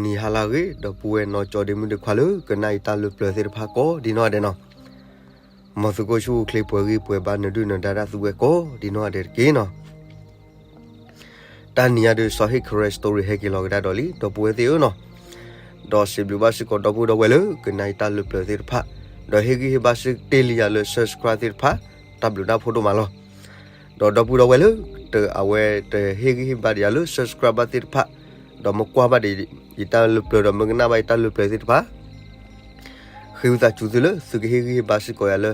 ဒီးနံၤဟါလၢအဂ့ၤ ဒီပုၢ်ဝဲၢ်နီၢ်ကၠီဒ့မုၣ်ဒ့ခွါလၢ ကနၣ်အံၤတၢ်လၢပျၢၤသ့ၣ်တဖၣ်ကိးဒ်နီၢ်ဂၤဒဲးနီၤ, မ်သုကအိၣ်ဆူၣ်အိၣ်ချ့ပှဲၤဂံၢ်ပှဲၤဘါ နဒုၣ်နဒါတၢ်သူဝဲကိးဒ်နီၢ်ဂၤဒဲးတက့ၢ်နီၤ. တနံၤအံၤဒုး စီၤဟ့ၣ် Karen Story ဟဲက့ၤလီၤကဒါဒီးလံ ဒီပုၢ်ဝဲၢ်သ့ၣ်ဧၢနီၤ, ဒီးစံးဘျုးဘၣ်စ့ၢ်ကီးဒီပုၢ်ဝဲၢ်ဒီဝဲၢ်လၢ ကနၣ်အံၤတၢ်လၢပျၢၤသ့ၣ်တဖၣ်, ဒီးဟ့ၣ်ဂံၢ်ဟ့ၣ်ဘါစ့ၢ်ကီးတ့ၢ်လံယၤလၢ subscribe သ့ၣ်တဖၣ်, တၢ်ဘျုးတၢ်ဖှိၣ်ဒိၣ်မးလီၤ. ဒီးဒီပုၢ်ဝဲၢ်လၢ အဝဲတဟ့ၣ်ဂံၢ်ဟ့ၣ်ဘါဒံးယၤလၢ subscribe ဘၣ်သ့ၣ်တဖၣ်, ဒီးမ့ၢ်ကွၢ်ဘၣ်ဒံး ယတၢ်လၢပျၢၤဒီးမ့ၢ်ကနၣ်ဘၣ်ယတၢ်လၢပျၢၤသ့ၣ်တဖၣ် ဃ့ဝံသးစူၤသုလၢ သုကဟ့ၣ်ဂံၢ်ဟ့ၣ်ဘါစ့ၢ်ကီးယၤလၢ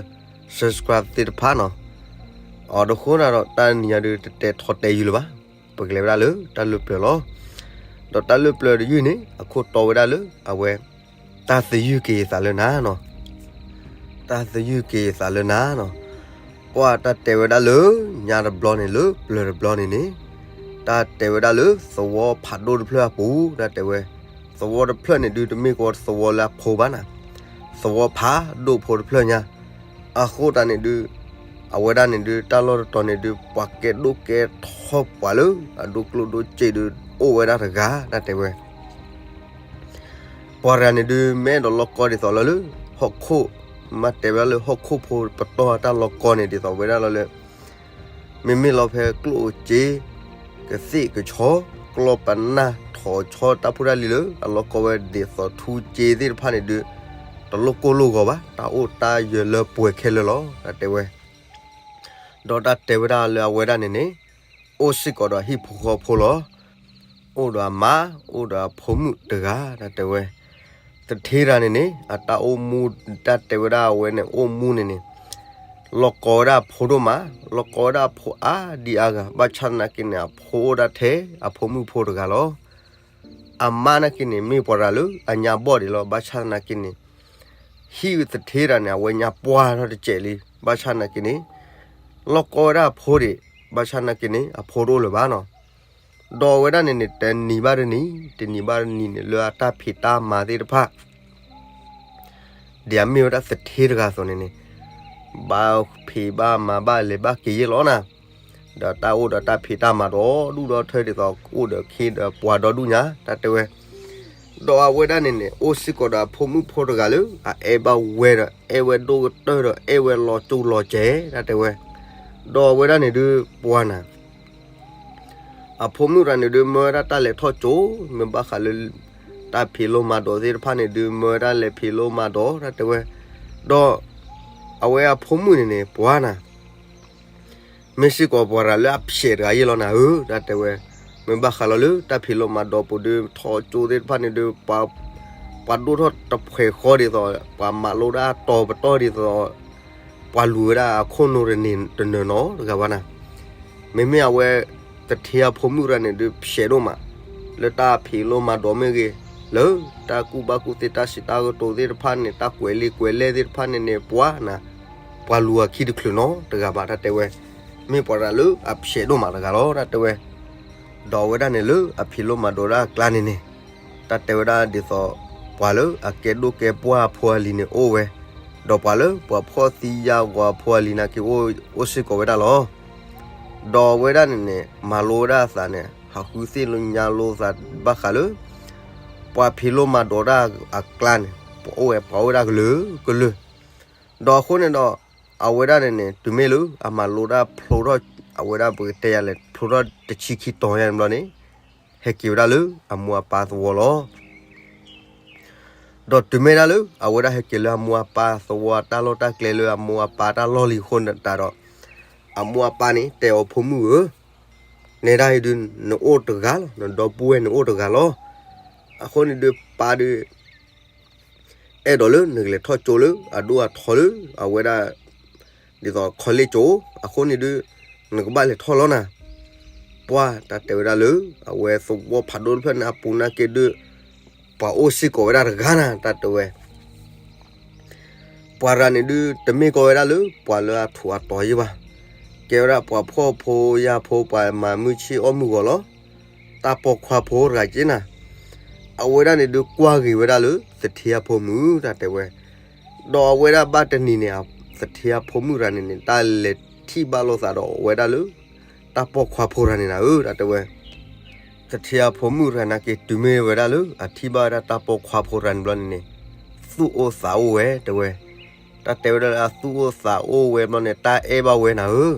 subscribe သ့ၣ်တဖၣ်နီၤ. အီၤတဃိန့ၣ်ဒီး တနံၤအံၤဒုး တတဲထီတဲယုာ်လၢၤဘၣ်, ပကလဲၤဝဲဒၣ်လၢတၢ်လၢပျၢၤလီၤ. ဒီးတၢ်လၢပျၢၤတယုၢ်န့ၣ် အခိၣ်တီဝဲဒၣ်လၢ အဝဲ တၢ်သယုၢ်က့ၤယသးလၢနၤနီၤ, တၢ်သယုၢ်က့ၤယသးလၢနၤနီၤ. ပှၤတၢ်တဲဝဲဒၣ်လၢ ညါတဘျီန့ၣ်လၢပျၢၤတဘျီန့ၣ်န့ၣ်, တၢ်တဲဝဲဒၣ်လၢသဝီဖးဒိၣ်တဖျၢၣ်အပူၤ တၢ်တဲဝဲ, သဝီတဖျၢၣ်န့ၣ်ဒုး တမ့ၢ်ကီးသဝီလၢအဖိဘၣ်နၤ, သဝီဖးဒိၣ်ဖိတဖျၢၣ်ညါ, အဃိသတးန့ၣ်ဒုး အဝဲဒၣ်န့ၣ်ဒုး တၢ်လီၢ်တတီၤန့ၣ်ဒုး ပှၤကဲဒိၣ်ကဲထီပှၤလၢ အဒိကျိၣ်ဒိၣ်စ့ဒုး အိၣ်ဝဲဒၣ်တဂၤ တၢ်တဲဝဲ ပှၤတဂၤန့ၣ်ဒုး မ့ၢ်အဲၣ်ဒိးလီၢ်ကီဒ်သိးလၢလၢ ဟီၣ်ခိၣ်, မ့ၢ်တဲဝဲဒၣ်လၢဟီၣ်ခိၣ်ဖိပတီၢ်တၢ်လီၢ်ကီန့ၣ် ဒ်သိးဝဲဒၣ်လီၤလၢ မ့မ့ၢ်လီၤဖဲကျိၣ်စ့, ကသ့ၣ်ကဆီ, ကျီၢ်ပနၢ်, ထီၣ်ဆီတၢ်ဖိတၢ်လံၤလၢ အလီၢ်ကီဝဲဒ်သိးထူစ့သ့ၣ်တဖၣ်န့ၣ်ဒုး တလိၣ်ကိၢ်လိၣ်ဂီၤဘၣ်, တၢ်အိၣ်တၢ်ယၢၤလၢပှဲၤခဲလၢာ်လီၤ တၢ်တဲဝဲ ဒီးတၢ်တဲဝဲဒၣ်လၢအဝဲဒၣ်န့ၣ်န့ၣ်, အိၣ်စ့ၢ်ကီးဒီးဟံၣ်ဖိဃီဖိလီၤ. အိၣ်ဒီးအမါ, အိၣ်ဒီးအဖိမုၣ်တဂၤ တၢ်တဲဝဲ, သထ့တဂၤန့ၣ်န့ၣ် အတၢ်အိၣ်မူ, တၢ်တဲဝဲဒၣ်အဝဲန့ၣ် အိၣ်မူန့ၣ်န့ၣ်, လီၢ်ကီဝဲဒၣ်အဖိဒိၣ်မး, လီၢ်ကီဝဲဒၣ်အဖိအါဒံအါဂၤ, ဘၣ်ဆၣ်သနာ်က့န့ၣ် အဖိအိၣ်ဒၣ်ထဲအဖိမုၣ်ဖိတဂၤလီၤ. အမါသနာ်က့န့ၣ် မ့ၢ်ပှၤတဂၤလၢအညါဘီၣ်ဒံးလီၤ, ဘၣ်ဆၣ်သနာ်က့န့ၣ် ဟံၣ်သထ့တဂၤန့ၣ် အဝဲညါပှၢ်ထီၣ်တစဲးလံ, ဘၣ်ဆၣ်သနာ်က့န့ၣ် လီၢ်ကီဝဲဒၣ်အဖိဒံး, ဘၣ်ဆၣ်သနာ်က့န့ၣ် အဖိတအိၣ်လၢၤဘၣ်နီၤ. ဒီးအဝဲဒၣ်န့ၣ်န့ၣ် တနံၤဘၣ်တနံၤ, တနံၤဘၣ်တနံၤန့ၣ် လၢအတၢ်ဖံးတၢ်မၤသ့ၣ်တဖၣ် ဒ်အမ့ၢ်ဝဲဒၣ်သထ့တဂၤအသိးန့ၣ်န့ၣ်, ဘၣ်ဖံးဘၣ်မၤဘၣ်လဲၤဘၣ်က့ၤယ့ၢ်လီၤနၤ, ဒီးတၢ်အိၣ်ဒီးတၢ်ဖံးတၢ်မၤဒီဒူၣ်ဒီထၢဒ်သိးအိၣ်ဒီးခ့ဒီးပှၤဒီဒူၣ်ညါ တၢ်တဲဝဲ, ဒီးအဝဲဒၣ်န့ၣ်န့ၣ် အိၣ်စ့ၢ်ကီးဒီးအဖိမုၣ်ဖိတဂၤလၢ အအဲၣ်ဘၣ်ဝဲဒီး အဲၣ်ဝဲဒိၣ်ကတၢၢ်ဒီး အဲၣ်ဝဲလီၤကၠိလီၤစဲး တၢ်တဲဝဲ, ဒီးအဝဲဒၣ်န့ၣ်ဒုး ပှၤနၤ အဖိမုၣ်တဂၤန့ၣ်ဒုး မၢဝဲဒၣ်တၢ်လဲၤထီၣ်ကၠိ, မ့ၢ်ဘၣ်ဃးလၢ တၢ်ဖံးလိမၤဒိးသ့ၣ်တဖၣ်န့ၣ်ဒုး မၢဝဲဒၣ်လဲၤဖံးလိမၤဒိး တၢ်တဲဝဲ, ဒီး အဝဲအဖိမုၣ်န့ၣ်န့ၣ် ပှၤနၤ မ့ၢ်စ့ၢ်ကီးပှၤတဂၤလၢအဖျဲးတဂၤယ့ၢ်လီၤနၤဧၢ တၢ်တဲဝဲ, မ့ၢ်ဘၣ်ဃးလီၤလၢတၢ်ဖံးလိမၤဒိးပူၤဒုး ထီၣ်ကၠိသ့ၣ်တဖၣ်န့ၣ်ဒုး ပှၤဒိၣ်ထီၣ်တဖှဲးဃီဒ်သိး ပှၤမၤလိဒၣ်တီၤပတီၢ်ဒ်သိး ပှၤလူၤဝဲဒၣ်အခိၣ်နူာ်တန့ၢ်တနၢၤနီတဂၤဘၣ်နၤ, မ့မ့ၢ်အဝဲ သထ့အဖိမုၣ်တဂၤန့ၣ်ဒုး ဖျဲးဒိၣ်မး လၢတၢ်ဖံးလိမၤဒိးမ့ၢ်ဂ့ၤ, လၢတၢ်ကူၣ်ဘၣ်ကူၣ်သ့တၢ်စံးတၢ်ကတိၤသ့ၣ်တဖၣ်န့ၣ် တၢ်ကွဲးလံာ်ကွဲးလဲၢ်သ့ၣ်တဖၣ်န့ၣ်န့ၣ် ပှၤနၤ ပှၤလူၤအခံတချုးနီတဂၤဘၣ် တၢ်တဲဝဲ, မ့ၢ်ပှၤတဂၤလၢအဖျဲးဒိၣ်မးတဂၤလီၤ တၢ်တဲဝဲ, ဒီးအဝဲဒၣ်န့ၣ်လၢအဖံးလိမၤဒိးဒၣ်အကျါန့ၣ်န့ၣ် တၢ်တဲဝဲဒၣ်ဒ်သိး ပှၤလၢအကဲဒိၣ်ကဲပှၢ်အဖိအလံၤန့ၣ်အိၣ်ဝဲ, ဒီးပှၤလၢပှၤဖှီၣ်သံယာ်ဂီၤအဖိအလံၤနာ်က့ အိၣ်စ့ၢ်ကီးဝဲဒၣ်လီၤ. ဒီးအဝဲဒၣ်န့ၣ်န့ၣ် မၤလိဝဲဒၣ်အသးန့ၣ် ဟးဃုသ့ၣ်ညါလိာ်သးဘၣ်ဃးလၢ ပှၤဖံးလိမၤဒိးတၢ်အကျါန့ၣ် ပအိၣ်ဝဲပှၤအိၣ်ဝဲဒၣ်ကလုာ်ကလုာ်, ဒီးအဃိန့ၣ်ဒီး အဝဲဒၣ်န့ၣ်န့ၣ် တုၤမ့ၢ်လၢအမၤလိတၢ်ဖျိထီၣ် အဝဲဒၣ်ပကတဲယၤလဲၣ် ဖျိထီၣ်တဆံခံတီၤညါန့ၣ်ဘျီန့ၣ် ဟဲက့ၤဝဲဒၣ်လၢအမိၢ်အပၢ်သဝီလီၤ. ဒီးတုၤမ့ၢ်ဒၣ်လၢ အဝဲဒၣ်ဟဲက့ၤလၢအမိၢ်အပၢ်သဝီအတၢ်လီၢ်တၢ်ကျဲလၢအမိၢ်အပၢ်တၢ်လီၢ်လံအဃိန့ၣ်တၢ်ဒီး အမိၢ်အပၢ်န့ၣ် တဲအီၤဖိမုၣ်ဧၢ, နဲဒၣ်အံၤဒုး နအိၣ်တဂၤလီၤ, နဒီပုၢ်ဝဲၢ်န့ၣ်အိၣ်တဂၤလီၤ. အဃိန့ၣ်ဒုး ပၢ်ဒုး အဲၣ်ဒိးလၢနကလဲၤထီၣ်ကၠိလၢအဒိၣ်အထီလၢ အဝဲဒၣ် ဒ်သိး college ကၠိ, အဃိန့ၣ်ဒုး နကဘၣ်လဲၤထီၣ်လီၤနၤ. ပှၤတၢ်တဲဝဲဒၣ်လၢ အဝဲသဝီဖးဒိၣ်တဖျၢၣ်န့ၣ်အပူၤနာ်က့ဒုး ပှၤအိၣ်စ့ၢ်ကီးဝဲဒၣ်တဂၤနၤ တၢ်တဲဝဲ ပှၤတဂၤန့ၣ်ဒုး တမ့ၢ်ကီးဝဲဒၣ်လၢ ပှၤလၢအထူးအတီၤယ့ၢ်ဘၣ်. ကဲဝဲဒၣ်ပှၤဖှီၣ်ဖိယာ်ဖိ ပှၤမၤမုၢ်ဆ့ၣ်အီၣ်မုၢ်ဂီၤလီၤ. တၢ်ပိာ်ခွါဖိတဂၤက့နၤ. အဝဲဒၣ်န့ၣ်ဒုး ကွၢ်ဂ့ၤဝဲဒၣ်လၢ သထ့အဖိမုၣ် တၢ်တဲဝဲ. ဒီးအဝဲဒၣ်ဘၣ်တနံၤန့ၣ် သထ့အဖိမုၣ်တဂၤန့ၣ်န့ၣ် တၢ်လဲၤထံၣ်ဘၣ်လိာ်သးဒီးအဝဲဒၣ်လၢ တၢ်ပိာ်ခွါဖိတဂၤန့ၣ်နၤဧၢ တၢ်တဲဝဲ. သထ့အဖိမုၣ်တဂၤနာ်က့ တုၤမ့ၢ်ဝဲဒၣ်လၢအထံၣ်ဘၣ်ဝဲဒၣ်တၢ်ပိာ်ခွါဖိတဂၤန့ၣ်ဘျီန့ၣ်န့ၣ်, သူၣ်အိၣ်သးအိၣ်ဝဲတဲဝဲ. တၢ်တဲဝဲဒၣ်လၢအသူၣ်အိၣ်သးအိၣ်ဝဲဘျီန့ၣ် တၢ်အဲၣ်ဘၣ်ဝဲနၤဧၢ.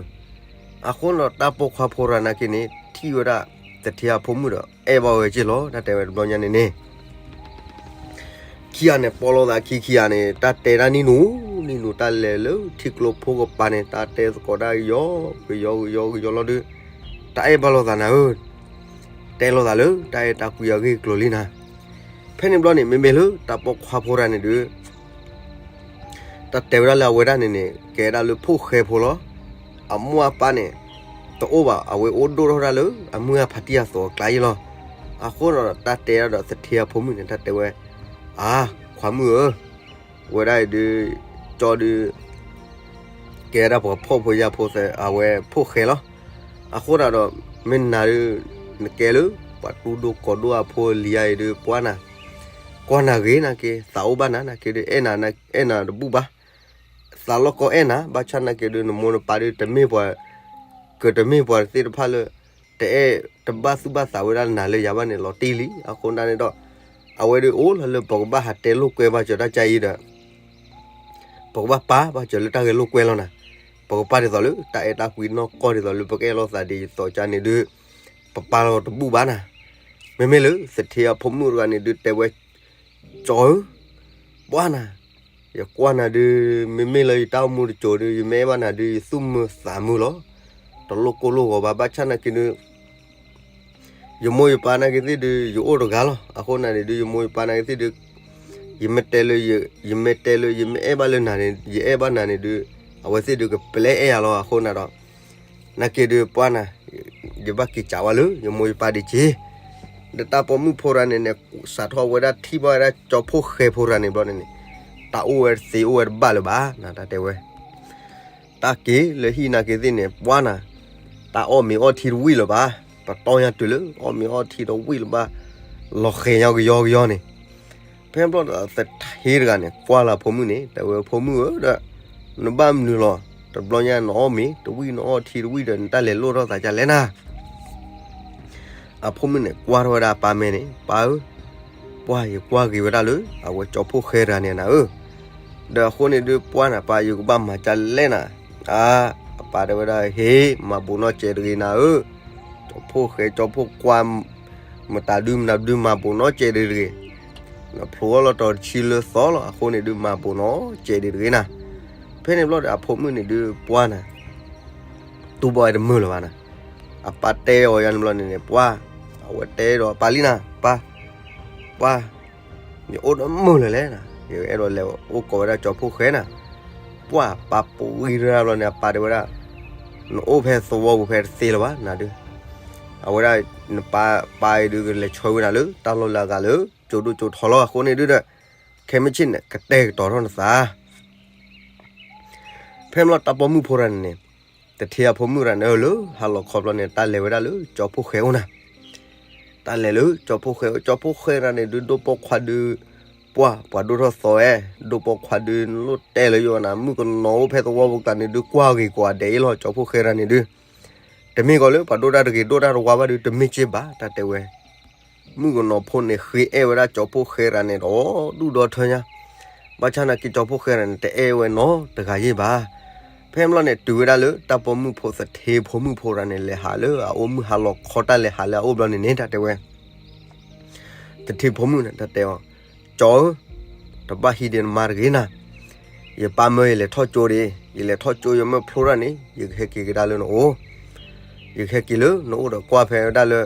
အဃိန့ၣ်ဒီးတၢ်ပိာ်ခွါဖိတဂၤနာ်က့န့ၣ် ထံၣ်ဝဲဒၣ်သထ့အဖိမုၣ်ဒီး အဲၣ်ဘၣ်ဝဲက့ၢ်လီၤ. တၢ်တဲဝဲတဘျီညါန့ၣ်န့ၣ် ခံဂၤန့ၣ် ပိာ်လိာ်သးခံခံဂၤန့ၣ် တၢ်တဲဒၣ်နံၣ်နူၤ, နံၣ်နူၤ တၢ်လဲၤလၢထံကျိဖိကပၤန့ၣ် တၢ်တဲသကိးဒၣ်ကယီကယီကယီကယီလီၤဒီး, တၢ်အဲၣ်ဘၣ်လိာ်သးနၤဧၢ, တဲလိာ်သးလၢတၢ်အဲၣ်တၢ်ကွံအဂ့ၢ်အကျိၤလံနၤ. ဖဲန့ၣ်ဘျီန့ၣ် မ့မ့ၢ်လၢတၢ်ပိာ်ခွါဖိတဂၤန့ၣ်ဒီး တၢ်တဲဝဲဒၣ်လၢအဝဲဒၣ်န့ၣ်န့ၣ် ကဲဒၣ်လၢဖိၣ်ဃဲဖိလီၤ. အမိၢ်အပၢ်န့ၣ် တအိၣ်ဘၣ်, အဝဲအိၣ်ဒိၣ်ထီၣ်ဒၣ်လၢအမုၢ်အဖါတံၢ်အသိးအကျါအံၤလီၤ. အဃိဒီးတၢ်တဲဒၣ်ဒီးသထ့အဖိမုၣ်န့ၣ် တၢ်တဲဝဲ, အါ, ခွါမုၣ်ဧၢ, ဝဲဒၣ်အံၤဒုး ကၠီဒုး ကဲဒၣ်ပှၤဖှီၣ်ဖိယာ်ဖိသၢ အဝဲဖိၣ်ဃဲလီၤ. အဃိဒၣ်ဒီး မ့ၢ်နၤဒုး နကဲလၢ ပှၤတူၢ်ဒိၣ်ကီၤဒိၣ်အဖိအလံၤအံၤဒုး ပှၢ်နၤ, ကွၢ်နၤဂ့ၤနာ်က့ သးအိၣ်ဘၣ်နၤနာ်က့ဒုး အဲၣ်နၤ, အဲၣ်နၤတဘူၣ်ဘၣ်. သးလီၢ်ကီအဲၣ်နၤ ဘၣ်ဆၣ်နာ်က့ဒုး နမိၢ်နပၢ်ဒုး တမ့ၢ်ပှၤ ကတမ့ၢ်ပှၤသ့ၣ်တဖၣ်လၢ တအဲၣ်တဘၣ်သူၣ်ဘၣ်သးဝဲဒၣ်နၤလၢယၤဘၣ်န့ၣ် လီၤတံၢ်လံ. အဃိန့ၣ်ဒီး အဝဲဒုးအိၣ်လီၤလၢပကဘၣ်ဟးတဲလိာ်ကွဲဘၣ်စၢၤတၢ်ကါအံၤဒီး ပကဘၣ်ပာ်ဘၣ်စၢၤလၢတၢ်ဂဲၤလိာ်ကွဲလီၤနၤ. ပကပာ်ဒ်သိးလၢ တၢ်အဲၣ်တၢ်ကွံနီၢ်ကီၢ်ဒ်သိးလၢပကအဲၣ်လိာ်သးဒ်သိးကါန့ၣ်ဒုး ပပာ်လီၤတဘူၣ်ဘၣ်နၤ. မ့မ့ၢ်လၢသထ့အဖိမုၣ်တဂၤန့ၣ်ဒုးတဲဝဲ, ကၠီဧၢ, ပှၢ်နၤ, ယကွၢ်နၤဒုး မ့မ့ၢ်လၢယတၢ်အိၣ်မူတစိၤဒုး ယမ့ၢ်အဲၣ်ဘၣ်နၤဒုး ယသူၣ်မုာ်သးမုာ်လီၤ. တလိၣ်ကိၢ်လိၣ်ဂီၤဘၣ် ဘၣ်ဆၣ်နာ်က့ဒုး ယမိၢ်ယပၢ်နာ်က့သ့ၣ်ဒုး ယအိၣ်တဂၤလီၤ. အဃိန့ၣ်န့ၣ်ဒုး ယမိၢ်ယပၢ်နာ်က့သ့ၣ်ဒုး ယမ့ၢ်တဲလၢ ယမ့ၢ်တဲလၢ ယမ့ၢ်အဲၣ်ဘၣ်လၢနၤန့ၣ် ယအဲၣ်ဘၣ်နၤန့ၣ်ဒုး အဝဲသ့ၣ်ဒုးကပျဲအဲၣ်ယၤလီၤ. အဃိန့ၣ်ဒီး နာ်က့ဒုးပှၢ်နၤ, ယဘၣ်က့ၤစံးဝဲလၢယမိၢ်ယပၢ်ဒံးက့ၤ. ဒီးတၢ်ပိာ်မုၣ်ဖိတဂၤန့ၣ်န့ၣ် စးထီၣ်ဝဲဒၣ်ထံၣ်ဘၣ်ဝဲဒၣ်ကၠီဖိၣ်ဃဲဖိတဂၤန့ၣ်ဘျီန့ၣ်န့ၣ် တၢ်အိၣ်ဝဲတသ့အိၣ်ဝဲတဘၣ်လၢၤဘၣ်နၤ တၢ်တဲဝဲ တၢ်က့ၤလၢဟံၣ်နာ်က့သ့ၣ်န့ၣ် ပှၢ်နၤ, တၢ်အီၣ်မ့ၤအီထံတဝံၣ်လၢၤဘၣ်. ပတီၢ်ညါတုၤလၢအီၣ်မ့ၤအီထံတဝံၣ်လၢၤဘၣ် လီၤဃဲၤညါကယီကယီန့ၣ်. ဖဲဘျီဒီးသထ့တဂၤန့ၣ် ကွၢ်လၢဖိမုၣ်န့ၣ် တဲဝဲဖိမုၣ်ဧၢဒီး နဘၣ်မနုၤလီၤ. တဘျီညါနအီၣ်မ့ၤတဝံၣ် နအီထံတဝံၣ်ဒီး နတၢ်လဲၤလိၣ်ထီၣ်သးဒ်လဲၣ်နၤ. အဖိမုၣ်န့ၣ် ကွၢ်ထီၣ်ဝဲဒၣ်အပၢ်မဲာ်န့ၣ် ပၢ်ဧၢ, ပှၢ်ယကွၢ်က့ၤဝဲဒၣ်လၢ အဝဲကၠီဖိၣ်ဃဲတဂၤန့ၣ်နၤဧၢ. ဒီးအဃိန့ၣ်ဒုးပှၢ်နၤ ပၢ်ယကဘၣ်မၤဒ်လဲၣ်နၤ. အါ, အပၢ်တဲဝဲဒၣ် ဟ့ၣ်, မၤဘူးနီတစဲးတဂ့ၤနၤဧၢ. ကၠီဖိၣ်ဃဲကၠီဖိၣ်ကွၢ် မတၤဒုမတၤဒုမၤဘူးနီတစဲးတဂ့ၤတဂ့ၤ. နဖျိးအီၣ်လီၤတီၤတဆံလၢသီလီၤ. အဃိန့ၣ်ဒုးမၤဘူးနီတစဲးတဂ့ၤနၤ. ဖဲန့ၣ်ဘျီဒီးအဖိမုၣ်န့ၣ်ဒုးပှၢ်နၤ တူၢ်ဘၣ်ဝဲတမုာ်လၢၤဘၣ်နၤ. အပၢ်တဲအီၤယါန့ၣ်ဘျီန့ၣ်န့ၣ် ပှၢ်, အဝဲတဲဒီးအပၢ်လံနၤ, ပၢ်, ပှၢ်, ယအိၣ်တမုာ်လၢၤလဲၣ်နၤ, ယအဲၣ်ဒိးလဲၤအိၣ်ကိးဝဲဒၣ်ကၠီဖိၣ်ဃဲနၤ. ပှၢ်ပၢ်ပူၤဂံၢ်တရၣ်ဘျီန့ၣ် အပၢ်တဲဝဲဒၣ်, နအိၣ်ဖဲသဝီပူၤဖဲတသ့လၢၤဘၣ်နၤဒုး. အဝဲဒၣ် နပၢ်ပၢ်အံၤဒုးကလဲၤဆှၢဝဲနၤလၢတၢ်လီၢ်လၢအဂၤလၢ ကၠိဒိၣ်ကၠိထီလီၤ. အဃိန့ၣ်ဒုးဒီး ခဲမုၢ်ဆ့ၣ်န့ၣ် ကတဲာ်ကတီၤထီၣ်နသး ဖဲမ့ၢ်လီၤတၢ်ပိာ်မုၣ်ဖိတဂၤန့ၣ်န့ၣ်, သထ့အဖိမုၣ်တဂၤန့ၣ် လၢဟါလီၤခီဘျီန့ၣ် တၢ်လဲၤဝဲဒၣ်လၢကၠီဖိၣ်ဃဲအိၣ်နၤ. တၢ်လဲၤလၢကၠီဖိၣ်ဃဲအိၣ်, ကၠီဖိၣ်ဃဲတဂၤန့ၣ်ဒုး ဒိၣ်ပိာ်ခွါဒုး, ပှၢ်ပှၤဒိၣ်ထီၣ်သီဝဲ, ဒိၣ်ပိာ်ခွါဒုး နလိၣ်တဲလၢယိၤနၤ, မုၣ်ကနီၤအိၣ်ဖဲသဝီပူၤကျါန့ၣ်ဒုး ကွၢ်ဂ့ၤကိးဂၤဒဲးအံၤလီၤ. ကၠီဖိၣ်ဃဲတဂၤန့ၣ်ဒုး တမ့ၢ်ကီးလၢပှၤဒိၣ်တၢ်တဂ့ၤ ဒိၣ်တၢ်တဝါဘၣ်ဒုး တမ့ၢ်က့ဘၣ် တၢ်တဲဝဲ မုၣ်ကနီၤဖိန့ၣ် ဃ့အဲၣ်ဝဲဒၣ်ကၠီဖိၣ်ဃဲတဂၤန့ၣ်ဒီး ဒူၣ်ဒီထၢညါ, ဘၣ်ဆၣ်နာ်က့ကၠီဖိၣ်ဃဲတဂၤန့ၣ် တအဲၣ်ဝဲနီတဂၤယ့ၢ်ဘၣ်. ဖဲမ့ၢ်လီၤန့ၣ် တုၤဝဲဒၣ်လၢတၢ်ပိာ်မုၣ်ဖိသထ့ဖိမုၣ်ဖိတဂၤန့ၣ် လဲၤဟးလၢအအိၣ် မုၢ်ဟါလီၤခီတၢ်လဲၤဟးလၢအအိၣ်ဘျီန့ၣ်န့ၣ် တၢ်တဲဝဲ သထ့ဖိမုၣ်န့ၣ် တၢ်တဲအီၤ, ကၠီဧၢ, တဘၣ်ဟံးဒံးနမါတဂ့ၤနၤ. ယပၢ်မၢယလဲၤထီၣ်ကၠိဒံး, ယလဲၤထီၣ်ကၠိယမၢဖျိထီၣ်န့ၣ် ယကဟဲက့ၤကဒါလၢနအိၣ်, ယကဟဲက့ၤလၢနအိၣ်ဒီးကွၢ်ဖဲဝဲဒၣ်လၢ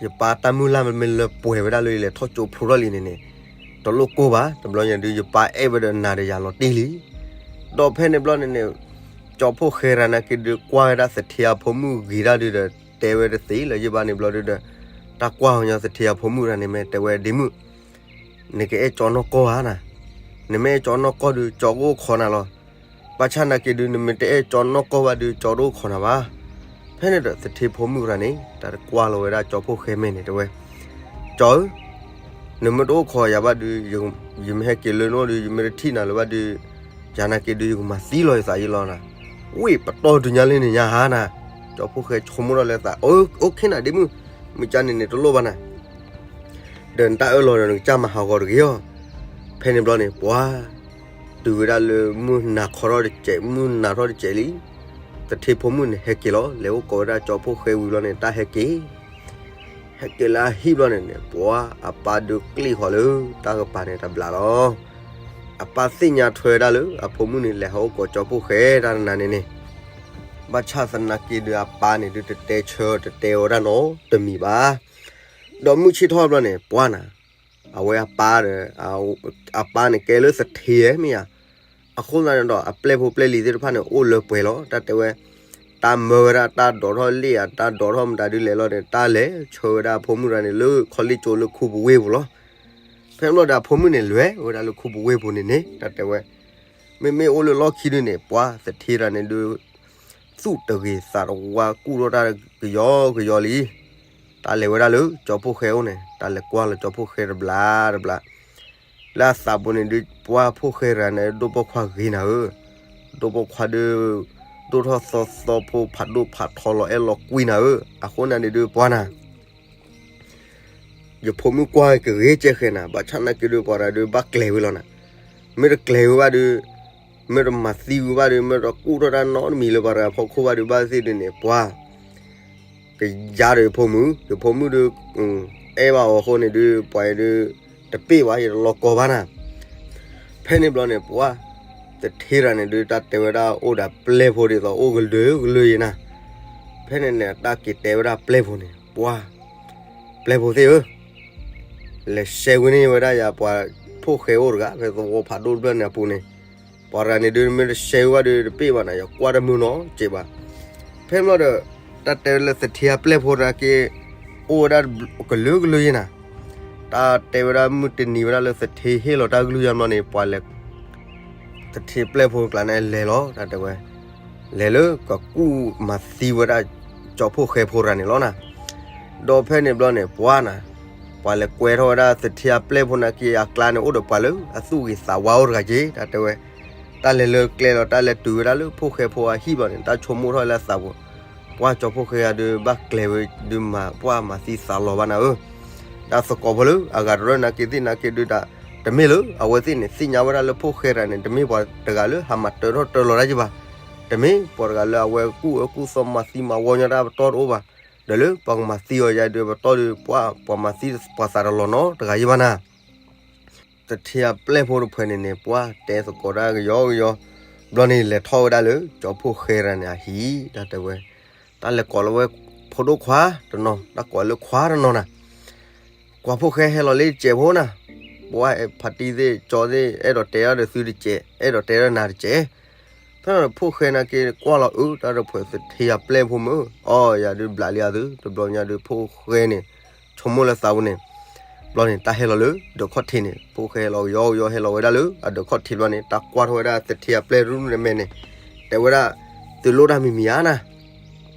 ယပၢ်တၢ်မုၢ်လၢ်မ့ၢ်လၢပှဲၤဝဲဒၣ်လၢယလဲၤထီၣ်ကၠိဖျိထီၣ်လံန့ၣ်န့ၣ်, တလိၣ်ကိၢ်ဘၣ်, တဘျီညါဒုး ယပၢ်အဲၣ်ဝဲဒီးနၤဒီးယၤလီၤတံၢ်လံ. ဒီးဖဲန့ၣ်ဘျီန့ၣ်န့ၣ် ကၠီဖိၣ်ဃဲတဂၤနာ်က့ဒုး ကွၢ်ဝဲဒၣ်သထ့အဖိမုၣ်ဂ့ၤဒၣ်ဒုးဒီး တဲဝဲတသ့လၢၤယ့ၢ်ဘၣ်န့ၣ်ဘျီဒုးဒီး တၢ်ကွၢ်အီၤညီသထ့အဖိမုၣ်တဂၤန့ၣ်မ့ၢ်တဲဝဲ ဒ့မုၣ် နကအဲၣ်ကၠီနီၢ်ကီၢ်ဧါနၤ, နမ့ၢ်အဲၣ်ကၠီနီၢ်ကီၢ်ဒုး ကၠီကအိၣ်ခိးနၤလီၤ. ဘၣ်ဆၣ်နာ်က့ဒုး နမ့ၢ်တအဲၣ်ကၠီနီၢ်ကီၢ်ဘၣ်ဒုး ကၠီတအိၣ်ခိးနၤဘၣ်. ဖဲန့ၣ်ဒီးသထ့ဖိမုၣ်တဂၤန့ၣ် တၢ်တကွၢ်လီၤဝဲဒၣ်ကၠီဖိၣ်ဃဲမဲာ်န့ၣ်တဲဝဲ, ကၠီဧၢ, နမ့ၢ်တအိၣ်ခိးယၤဘၣ်ဒုး ယမ့ၢ်ဟဲက့ၤလၢနအိၣ်ဒုး ယမ့ၢ်တထံၣ်နၤလၢၤဘၣ်ဒုး ယၤနာ်က့ဒုး ယကမၤသံလီၤယသးယ့ၢ်လီၤနၤ. ဝ့ၢ်ပတီၢ်တုၤညါလံန့ၣ်ညါဧါနၤ. ကၠီဖိၣ်ဃဲဆိကမိၣ်ထီၣ်လၢသး, အိၣ်ခ့နၤဒ့မုၣ်, မုၢ်ကၢ်န့ၣ်န့ၣ်တလိၣ်ဘၣ်နၤ, ဒီးနတၢ်အၢၣ်လီၤဒီးနကစၢ်မၤဟးဂီၤတဂ့ၤအီၤ. ဖဲန့ၣ်ဘျီန့ၣ် ပှၤ တုၤဝဲဒၣ်လၢမုၢ်နၤခီထီၣ်တစဲး မုၢ်နၤထီၣ်တစဲးလံ, သထ့ဖိမုၣ်န့ၣ် ဟဲက့ၤလီၤ. လဲၤအိၣ်ကိးဝဲဒၣ်ကၠီဖိၣ်ဃဲဝံၤဘျီန့ၣ် တၢ်ဟဲက့ၤ ဟဲက့ၤလၢအဟံၣ်ဘျီန့ၣ်န့ၣ် ပှၤအပၢ်ဒုးကျ့ၣ်ဃီၤလၢတၢ်ကပၤန့ၣ်တဘျီလီၤ. အပၢ်သ့ၣ်ညါထွဲဝဲဒၣ်လၢအဖိမုၣ်န့ၣ် လဲၤဟးအိၣ်ကိးကၠီဖိၣ်ဃဲတၢ်နၤန့ၣ်န့ၣ်, ဘၣ်ဆၣ်သနာ်က့ဒုးအပၢ်န့ၣ်ဒုး တတဲဆၢတတဲဝဲဒၣ်နီတမံၤဘၣ်. ဒီးမုၢ်ဆ့ၣ်ထီၣ်ဘျီန့ၣ် ပှၤနၤ အဝဲအပၢ်ဒီး အပၢ်န့ၣ်ကဲလၢသထ့မ့ၢ်ဧါ, အဃိသတးန့ၣ်ဒီး အပျဲၢ်ဖိပျဲၢ်လံၤသ့ၣ်တဖၣ်န့ၣ် အိၣ်လၢပှဲၤလီၤ. တၢ်တဲဝဲ တၢ်မၢဝဲဒၣ်တၢ်ဒိးထီၣ်လ့ၣ်ဧါ တၢ်ဒိးထီၣ်မတၤဒုးလဲၤလီၤန့ၣ် တၢ်လဲၤဆှၢဝဲဒၣ်အဖိမုၣ်တဂၤန့ၣ် လၢခီလ့ၣ်ကၠိလၢခူပူၤဝ့ၢ်ပူၤလီၤ. ဖဲန့ၣ်ဘျီဒီးအဖိမုၣ်န့ၣ်လဲၤဝဲဒၣ်လၢခူပူၤဝ့ၢ်ပူၤန့ၣ်န့ၣ် တၢ်တဲဝဲ မ့မ့ၢ်အိၣ်လၢလီၢ်ခံဒုးန့ၣ် ပှၤသထ့တဂၤန့ၣ်ဒုး သူၣ်တဂ့ၤသးတဝါ ကူၣ်ထီၣ်တၢ်ကယီကယီလံ. တၢ်လဲၤဝဲဒၣ်လၢကၠီဖိၣ်ဃဲအိၣ်န့ၣ် တၢ်လဲၤကွၢ်လီၤကၠီဖိၣ်ဃဲတဘျီတဘျီ လၢအသးပူၤန့ၣ်ဒုး ပှၤဖိၣ်ဃဲတဂၤန့ၣ် ဒိၣ်ပိာ်ခွါဂ့ၤနၤဧၢ, ဒိၣ်ပိာ်ခွါဒုး ဒိၣ်ထီၣ်သီသီဖိ ဖးဒိၣ်ဖးထီလီၤအဲၣ်လီၤကွံနၤဧၢ, အဃိန့ၣ်န့ၣ်ဒုးပှၤနၤ ယဖိမုၣ်ကွၢ်ကဂ့ၤကဲဃဲနၤ, ဘၣ်ဆၣ်သနာ်က့ဒုးပှၤတဂၤဒုးဘၣ်ကျဲၤဝဲလီၤနၤ, မ့ၢ်တကျဲၤဝဲဘၣ်ဒုး မ့ၢ်တမၤသံဝဲဘၣ်ဒုး မ့ၢ်တကူၣ်ထီၣ်တၢ်နီတမံၤလၢပှၤတဂၤဖီခိၣ်ဘၣ်ဒုး ဘၣ်သ့ၣ်ဒုးန့ၣ် ပှၤ ကယါဒီးယဖိမုၣ်, ယဖိမုၣ်ဒုး အဲၣ်ဘၣ်အီၤအဃိန့ၣ်ဒုး ပှၤအံၤဒုး တပ့ၢ်ဘၣ် ယတလီၤကီဘၣ်နၤ. ဖဲန့ၣ်ဘျီန့ၣ် ပှၤ သထ့တဂၤန့ၣ်ဒုး တၢ်တဲဝဲဒၣ်အိၣ်ဒီးပျဲၢ်ဖိဒ်သိးအိၣ်ကလုာ်ကလုာ်ယဲနၤ. ဖဲန့ၣ်န့ၣ် တၢ်က့ၤတဲဝဲဒၣ်ပျဲၢ်ဖိန့ၣ် ပှၤ ပျဲၢ်ဖိသ့ၣ်ဧၢ, လဲၤရှဲဝဲန့ၢ်ဝဲဒၣ်ယၤပှၤဖိၣ်ဃဲအိၣ်တဂၤ ဖဲသဝီဖးဒိၣ်တဖျၢၣ်န့ၣ်အပူၤန့ၣ်, ပှၤတဂၤန့ၣ်ဒုး မ့ၢ်တရှဲဝဲဘၣ်ဒုး တပ့ၢ်ဘၣ်နၤ ယကွၢ်တမုာ်နီတစဲးဘၣ်. ဖဲန့ၣ်ဘျီဒီး တၢ်တဲလၢသထ့အပျဲၢ်ဖိတဂၤက့ၤ အိၣ်ဝဲဒၣ်ကလုာ်ကလုာ်ယဲနၤ. တၢ်တဲဝဲဒၣ်မုၢ်တနံၤဝဲဒၣ်လၢသထ့ဟ့ၣ်လီၤတၢ်ကလုၢ်ယါဘျီန့ၣ် ပှၤလဲၤ သထ့ပျဲၢ်ဖိတကျါန့ၣ်လဲၤလီၤ တၢ်တဲဝဲ, လဲၤလၢကကူၣ်မၤသံဝဲဒၣ်ကၠီဖိၣ်ဃဲဖိတဂၤန့ၣ်လီၤနၤ. ဒီးဖဲန့ၣ်ဘျီန့ၣ် ပှၤနၤ ပှၤလဲၤကွဲထီၣ်ဝဲဒၣ်သထ့အပျဲၢ်ဖိနာ်က့ အကျါန့ၣ်အိၣ်ဒီးပှၤလၢအသူၣ်ဂ့ၤသးဝါအိၣ်တဂၤက့ၤ တၢ်တဲဝဲ, တၢ်လဲၤလၢကျဲလီၤ တၢ်လဲၤတုၤဝဲဒၣ်လၢဖိၣ်ဃဲဖိအဟံၣ်ဘျီန့ၣ် တၢ်ဆိကမိၣ်ထီၣ်လၢအသးပူၤ, ပှၤကၠီဖိၣ်ဃဲဂၤဒုး ဘၣ်ကျဲၤဝဲဒုးမၤပှၢ်မၤသံသးလီၤဘၣ်နၤဧၢ. တၢ်သကိးဖိလၢအဂၤတရၢၢ်နာ်က့သ့ၣ်နာ်က့ဒုးတၢ် တမ့ၢ်လၢအဝဲသ့ၣ်န့ၣ် သ့ၣ်ညါဝဲဒၣ်လၢဖိၣ်ဃဲတဂၤန့ၣ် တမ့ၢ်ပှၤတဂၤလၢဟးမၤတၢထီၣ်တၢလီၤတၢ်က့ၤဘၣ်. တမ့ၢ်ပှၤတဂၤလၢအဝဲကူၣ်အၢကူၣ်သီမၤသံမၤဝီညီတၢ်ပတီၢ်တအိၣ်ဘၣ်. ဒီးလၢပှၤကမၤသံအီၤယါဒုးပတီၢ်ဒုး ပှၤ ပှၤမၤသံပှၤသးတလီၤနီတဂၤယံၤဘၣ်နၤ. သထ့အပျဲၢ်ဖိတဖုန့ၣ်န့ၣ် ပှၤတဲသကိးတၢ်ကယီကယီ, ဘျီန့ၣ်လဲၤထီၣ်ဝဲဒၣ်လၢကၠီဖိၣ်ဃဲတဂၤန့ၣ်အဟံၣ် တၢ်တဲဝဲ, တၢ်လဲၤကိးလီၤဝဲဖိဒိၣ်ခွါတနီၤ တၢ်ကိးလၢခွါတနီၤနၤ, ကွၢ်ဖိၣ်ဃဲဟဲလီၤလၢတစဲးဖိနၤ, ပှၤဖါတံၢ်သ့ၣ်ကၠီသ့ၣ် အဲၣ်ဒိးတဲအီၤဒီးသုတစဲး အဲၣ်ဒိးတဲဒီးနၤတစဲး. ဖဲန့ၣ်ဖိၣ်ဃဲနာ်က့ကွၢ်လီၤအၢ တၢ်တဖုသထ့အပျဲၢ်ဖိမုၣ် အီယၤဒုးဘျးလံအသု တဘျီညါဒုးဖိၣ်ဃဲန့ၣ် ဆိကမိၣ်လၢသးပူၤန့ၣ်, ဘျီန့ၣ် တၢ်ဟဲလီၤလၢဒၢးခီၣ်ထံးန့ၣ် ဖိၣ်ဃဲဟဲလီၤကယီကယီဟဲလီၤဝဲဒၣ်လၢအဒၢးခီၣ်ထံးဘျီန့ၣ် တၢ်ကွၢ်ထီၣ်ဝဲဒၣ်သထ့အပျဲၢ်ရူၣ်တမဲာ်န့ၣ်, တဲဝဲဒၣ်, သုလိၣ်တၢ်မံၤမံၤဧါနၤ.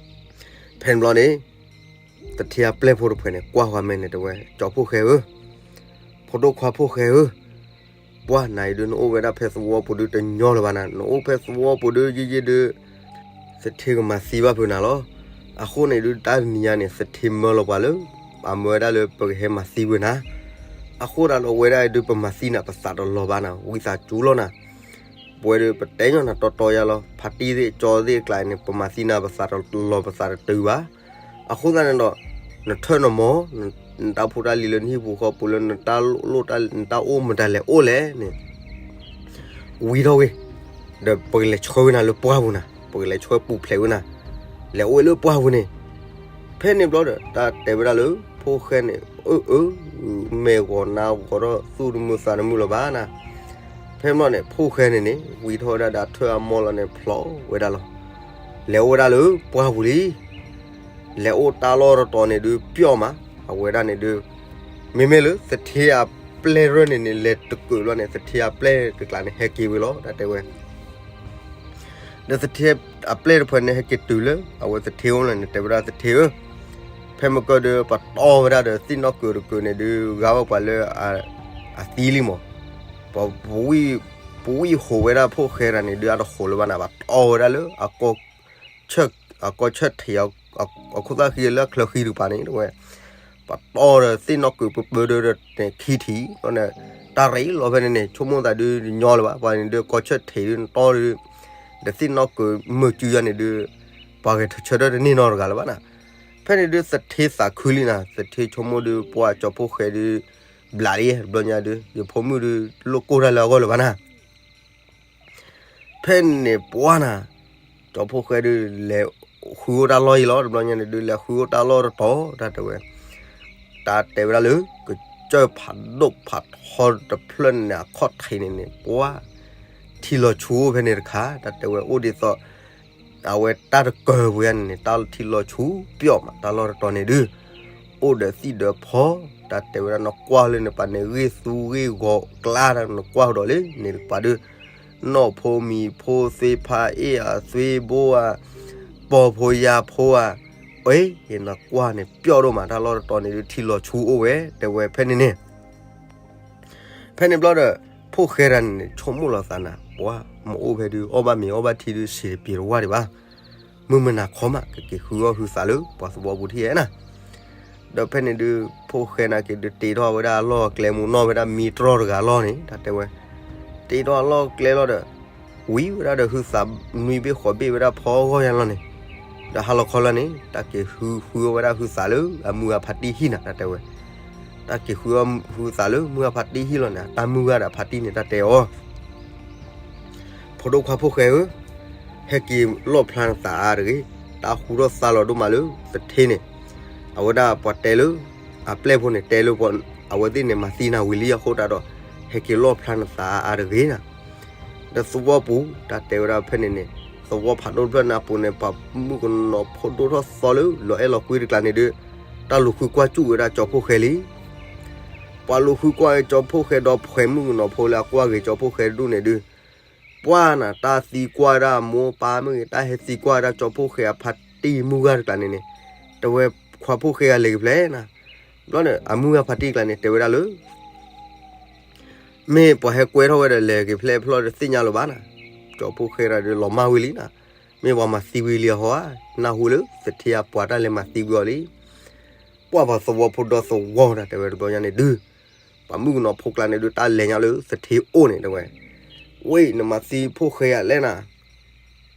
ဖဲန့ၣ်ဘျီန့ၣ် သထ့အပျဲၢ်ဖိတဖုန့ၣ် ကွၢ်ဃီၤမဲာ်န့ၣ်တဲဝဲ ကၠီဖိၣ်ဃဲဧၢ, ဖိဒိၣ်ခွါဖိၣ်ဃဲဧၢ, ပှၤနၤအံၤဒုး နအိၣ်ဝဲဒၣ်ဖဲသဝီပူၤဒုးတညီလၢၤဘၣ်နၤ, နအိၣ်ဖဲသဝီပူၤဒုးယံာ်ယံာ်ဒုး သထ့ကမၤသံဘၣ်ဖုးနၤလီၤ. အဃိန့ၣ်ဒုး တၢ်တနံၤညါန့ၣ် သထ့မၢလီၤပှၤလၢ အမၢဝဲဒၣ်လၢပကဟဲမၤသံဖုးနၤ, အဃိဒၣ်လီၤဝဲဒၣ်ဒုး ပမၤသံနၤပသးတလီၤဘၣ်နၤ ဝံသးစူၤလီၤနၤ. ပဝဲဒုးပတဲညီနၤတီတီယါလီၤ ဖါတံၢ်သ့ၣ်ကၠီသ့ၣ်အကျါန့ၣ် ပမၤသံနၤပသးတလီၤပသးတတုၤဘၣ်. အဃိသတးန့ၣ်ဒီး နထၢၣ်နမီၢ် နတၢ်ဖိတၢ်လံၤလၢနဟံၣ်ပူၤဃီပူၤလၢနတၢ်လိၣ်တၢ် နတၢ်အိၣ်မတၤလဲၤအိၣ်လဲၣ်န့ၣ် ဝံထီၣ်ဂ့ၤ, ဒီးပကလဲၤဆှၢဝဲနၤလၢပှၢ်ပူၤနၤ, ပကလဲၤဆှၢပူၤဖျဲးဝဲနၤ, လဲၤအိၣ်ဝဲလၢပှၢ်ပူၤန့ၣ်. ဖဲန့ၣ်ဘျီဒီး တၢ်တဲဝဲဒၣ်လၢ ဖိၣ်ဃဲန့ၣ် အၢ အၢ မဲာ်ဂီၤနါဂီၤထီၣ်သူၣ်တမုာ်သးတမုာ်လၢၤဘၣ်နၤ. ဖဲန့ၣ်ဘျီန့ၣ် ဖိၣ်ဃဲန့ၣ်န့ၣ် ဝံထီၣ်ဝဲဒၣ်ဒီးထၢၣ်အမီၢ်လီၤန့ၣ်ဖျိးဝဲဒၣ်လီၤ. လဲၤအိၣ်ဝဲဒၣ်လၢပှၢ်ပူၤလံ လဲၤအိၣ်တၢ်လီၢ်တတီၤန့ၣ်ဒုး ပျီၣ်မး အဝဲဒၣ်န့ၣ်ဒုး မ့မ့ၢ်လၢသထ့အပျဲၢ်ရၢၢ်န့ၣ်န့ၣ် လဲၤတကုးဘျီန့ၣ် သထ့အပျဲၢ်တကျါန့ၣ် ဟဲက့ၤဝဲလီၤ တၢ်တဲဝဲ ဒီးသထ့အပျဲၢ်တဖုန့ၣ် ဟဲက့ၤတုၤလၢ အဝဲသထ့အိၣ်လီၤန့ၣ် တဲဝဲဒၣ်သထ့ဧၢ, ဖဲမကၢၢ်ဒုး ပတီၢ်ဝဲဒၣ်ဒီးသ့ၣ်နီၣ်ကုးတကုးန့ၣ်ဒုး ဂၤဝဲပှၤလၢ အသံလံမး, ပဝံၢ်ဟိးဝဲဒၣ်ဖိၣ်ဃဲတဂၤန့ၣ်ဒုး အတဟိးလၢၤဘၣ်နၤ ပတီၢ်ဝဲဒၣ်လၢ အကီၢ်ဆၢၣ်ထံး အခိၣ်သၣ်ဃံလၢအချၢဃံတကပၤန့ၣ် တဲဝဲ, ပှၤတီဒီးသ့ၣ်နီၣ်ကုးပၢပၢဒီးန့ၣ်ခံထံၣ်န့ၣ်, တၢ်ရ့လီၤဖဲန့ၣ်န့ၣ် ဆိကမိၣ်သးဒုးညီလၢၤဘၣ်, ပှၤန့ၣ်ဒုးကီၢ်ဆၢထံးဒုးနတီဒီး ဒီးသ့ၣ်နီၣ်ကုးမုာ်စုယါန့ၣ်ဒုး ပှၤဂဲၤဆၢထၢၣ်တန့ၢ်နီတဂၤလၢၤဘၣ်နၤ. ဖဲန့ၣ်ဒုးသထ့သးခုလံနၤ, သထ့ဆိကမိၣ်ဒုး ပှၤကၠီဖီၣ်ဃဲဒုး ဘျးလံ, တဘျီညါဒုး ယဖိမုၣ်ဒုး လိၣ်ကိၢ်တၢ်လၢအဂီၢ်လၢၤဘၣ်နၤ. ဖဲန့ၣ်ပှၤနၤ, ကၠီဖီၣ်ဃဲဒုး လဲၤဃုအိၣ်တၢ်လီၢ်အံၤလီၤ, တဘျီညါန့ၣ်ဒုး လဲၤဃုအိၣ်တၢ်လီၢ်တတီၤ တၢ်တဲဝဲ, တၢ်တဲဝဲဒၣ်လၢ ကစၢၢ်ဖးဒိၣ်ဖးထီတဖျၢၣ်န့ၣ်န့ၣ် အခီၣ်ထံးန့ၣ်န့ၣ် ပှၤ ထံလီၤဆူအိၣ်ဖဲန့ၣ်တခါ, တၢ်တဲဝဲအိၣ်ဒ်သိး အဝဲတၢ်တကၢၤပူၤယါန့ၣ်န့ၣ် တၢ်ထံလီၤဆူပျီၣ်မး, တၢ်လီၢ်တတီၤန့ၣ်ဒုး အိၣ်ဒီးသံၣ်ဒီးဖီ, တၢ်တဲဝဲဒၣ်နကွၢ်လၢန့ၣ် ပှၤန့ၣ်ဂ့ၢ်သူဂ့ၢ်ဂီၤကျါ နကွၢ်ဒီးလၢန့ၣ်တကပၤဒုး နီၢ်ဖိမံၤဖိသ့ဖါအ့ၣ်အသွ့ဘိဧါ, ပီၢ်ဖိယာ်ဖိဧါ, အ့ၣ် နကွၢ်န့ၣ်ပျီၣ်ဒိၣ်မး, တၢ်လီၢ်တတီၤန့ၣ်ဒုး ထံလီၤဆူအိၣ်ဝဲ တဲဝဲဖဲန့ၣ်န့ၣ် ဖဲန့ၣ်ဘျီဒီး ဖိၣ်ဃဲတဂၤန့ၣ်န့ၣ် ဆိကမိၣ်လီၤသးနၤ, ပှၤ မ့ၢ်အိၣ်ဖဲဒုး အီၣ်ဘၣ်မ့ၤအီၣ်ဘၣ်ထံဒုး စံးတပျံၤတဝၢ်ဒံးဘၣ်, မုၢ်မုၢ်နၤခီမး ကက့ၤဃုအီၣ်ဟုသးလၢ ပှၤသဝီပူၤထံၣ်ဧဲနၤ. ဒီးဖဲန့ၣ်ဒုး ဖိၣ်ဃဲနာ်က့ၤဒုး တ့ထီၣ်ဝဲဒၣ်အလီၢ်အကျဲ မူနီၣ်ဝဲဒၣ်မံတြီတဂၤအလီၢ်န့ၣ် တၢ်တဲဝဲ, တ့ထီၣ်အလီၢ်အကျဲလီၤဒီး ဝံၤဝဲဒၣ်ဒီးဟုသးနွံဘ့ၣ်ဃိးဘ့ၣ်ဝဲဒၣ်ဖီဂီၢ်ယါလီၤန့ၣ်, ဒီးဟါလီၤခီလၢန့ၣ် တၢ်က့ၤဃုဃုအီၣ်ဝဲဒၣ်ဟုသးလၢ အမုၢ်ဂၤဖါတံၢ်ဟံၣ်နၤ တၢ်တဲဝဲ, တၢ်က့ၤဃုအီၣ်ဟုသးလၢ မုၢ်ဂၤဖါတံၢ်ဟံၣ်လီၤန့ၣ် တၢ်မုၢ်ဂၤဒီးဖါတံၢ်န့ၣ် တၢ်တဲအီၤ ဖိဒိၣ်ခွါဖိၣ်ဃဲဧၢ, ဟဲက့ၤလီၣ်ဖျါနသးအါတဂ့ၤ, တၢ်ဟူထီၣ်သါလီၤဒိၣ်မးလၢ သထ့န့ၣ်, အဝဲဒၣ်ပှၤတဲလၢ အပျဲၢ်ဖိန့ၣ် တဲလၢ အဝဲသ့ၣ်န့ၣ် မၤသံနၤဝံၤလံအဃိတၢ်ဒီး ဟဲက့ၤလီၣ်ဖျါနသးအါတဂ့ၤနၤ. ဒီးသဝီပူၤ တၢ်တဲဝဲဒၣ်ဖဲန့ၣ်န့ၣ် သဝီဖးဒိၣ်တဖျၢၣ်န့ၣ်အပူၤန့ၣ် ပှၤမုၣ်ကနီၤဖိဒိၣ်ထီၣ်သီလၢ လီၤအဲၣ်လီၤကွံတကျါန့ၣ်ဒုး တၢ်လူၤဃုကွၢ်စူၣ်ဝဲဒၣ်ကၠီဖီၣ်ဃဲလံ ပှၤလူၤဃုကွၢ်ကၠီဖီၣ်ဃဲဒီး ဖှဲးမုၣ်ကနီၤဖိလၢအကွၢ်ဂ့ၤကၠီဖီၣ်ဃဲတဒူၣ်န့ၣ်ဒုး ပှၤနၤ တၢ်သံကွၢ်ဝဲဒၣ်အမိၢ်ပၢ်မ့ၢ်ဂ့ၤ တၢ်ဟဲသံကွၢ်ဝဲဒၣ်ကၠီဖီၣ်ဃဲအဖါတံၢ်မုၢ်ဂၤတကျါန့ၣ်န့ၣ်, တဲဝဲခွါဖီၣ်ဃဲဂၤလဲၤက့ၤဖျဲနၤ. ဘျီန့ၣ် အမုၢ်ဂၤဖါတံၢ်တကျါန့ၣ် တဲဝဲဒၣ်လၢ မ့ၢ်ပှၤဟဲကွဲထီၣ်ဝဲဒီးလဲၤက့ၤဖျဲဖျီဒီးသ့ၣ်ညါလၢၤဘၣ်နၤ, ကၠီဖီၣ်ဃဲတဂၤဒီးလီၤမၢ်ဝံၤလံနၤ, မ့ၢ်ပှၤမၤသံဝံၤလံအဟီဧါ, နၢ်ဟူလၢသထ့အပှၤတၢ်လဲၤမၤသံဝံၤအီၤလံ ပှၤပှၤသဝီဖိဒီသဝီတၢ်တဲဝဲတဘျီညါန့ၣ်ဒုး, ပှၤမုၣ်ကနီၤဖိကျါန့ၣ်ဒုး တၢ်လဲၤညါလၢသထ့အိၣ်န့ၣ်တဲဝဲ, ဝ့ၢ် နမၤသံဖီၣ်ဃဲယၤလဲၣ်နၤ,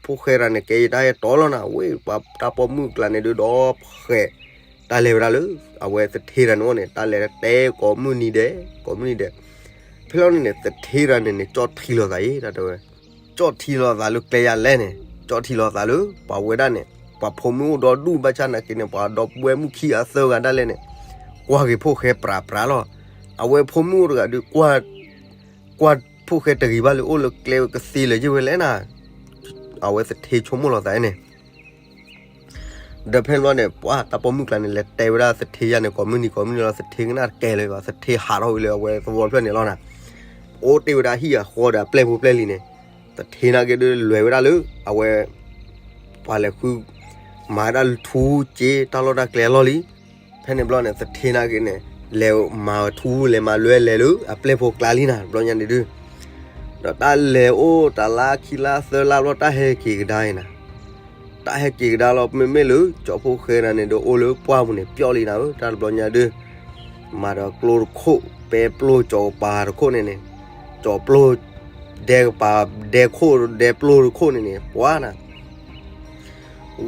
ဖီၣ်ဃဲတဂၤန့ၣ် ကဲယတၢ်အဲၣ်တီလီၤနၤ, ဝ့ၢ် ပှၤတၢ်ပိာ်မုၣ်ကျါန့ၣ်ဒုးဒီးဖှဲး, တၢ်လဲၤဝဲဒၣ်လၢ အဝဲသထ့တဂၤန့ၣ်အိၣ်န့ၣ် တၢ်လဲၤတဲကိးမုၢ်နံၤဒဲး ကိးမုၢ်နံၤဒဲး, ဖဲလီၤန့ၣ်န့ၣ် သထ့တဂၤန့ၣ်န့ၣ် ကၠီၣ်ထံလီၤသးအံၤ တၢ်တဲဝဲ ကၠီၣ်ထံလီၤသးလၢကျဲယၤလဲၣ်န့ၣ်, ကၠီၣ်ထံလီၤသးလၢ ပှၤဝဲဒၣ်န့ၣ် ပှၤဖိမုၣ်အိၣ်ဒီဒူၣ်ဘၣ်ဆၣ်နာ်က့န့ၣ် ပှၤဒီပုၢ်ဝဲၢ်မုၣ်ခံဂၤသၢဂၤဒၣ်လဲာ်န့ၣ် ကွၢ်က့ၤဖီၣ်ဃဲပြးပြးလီၤ. အဝဲဖိမုၣ်တဂၤဒုး ကွၢ်ဖီၣ်ဃဲတဂ့ၤဘၣ်လၢအိၣ်လၢကျဲဝဲကသ့လၢၤယ့ၢ်ဝဲလဲၣ်နၤ, အဝဲသထ့ဆိကမိၣ်လီၤသးန့ၣ် ဒီးဖဲန့ၣ်ဘျီန့ၣ် ပှၤတၢ်ပိာ်မုၣ်ကျါန့ၣ် လဲၤတဲဝဲဒၣ်သထ့ယၤန့ၣ် ကိးမုၢ်နံၤကိးမုၢ်နံၤလီၤ သထ့ကနၣ်တကဲလၢၤဘၣ် သထ့ဟးထီၣ်ဝံၤလၢအဝဲသဝီဖျၢၣ်န့ၣ်လီၤနၤ, အိၣ်တ့ၢ်ဝဲဒၣ်ဟံၣ်အဃီဒီးအပျဲၢ်ဖိပျဲၢ်လံၤန့ၣ်, သထ့နာ်က့ဒုးလဲၤဝဲဒၣ်လၢ အဝဲ ပှၤလဲၤဃု မၤဝဲဒၣ်ထူက့တၢ်လီၢ်တၢ်ကျဲအလီၢ်လံ. ဖဲန့ၣ်ဘျီန့ၣ် သထ့နာ်က့န့ၣ် လဲၤမၤထူလဲၤမၤလွဲလဲၤလၢအပျဲၢ်ဖိကျါလံနၤ တဘျီညါန့ၣ်ဒုး ဒီးတၢ်လဲၤအိၣ်တလါခံလါသၢလါဘျီ တၢ်ဟဲက့ၤကဒါအံၤနၤ, တၢ်ဟဲက့ၤကဒါလီၤ မ့မ့ၢ်လၢကၠီဖီၣ်ဃဲတဂၤန့ၣ်ဒီး အိၣ်လၢပှၢ်ပူၤန့ၣ် ပျီၣ်လံနၤဧၢ တၢ်တဘျီညါဒုး မၤဒီးကျိတခိၣ် ပဲပျိၢ်ကၠီၤပၤတခိၣ်န့ၣ်န့ၣ်, ကၠီၤပျိၢ် ဒဲကပၤ ဒဲခိၣ်ဒဲပျိၢ်တခိၣ်န့ၣ်န့ၣ် ပှၤနၤ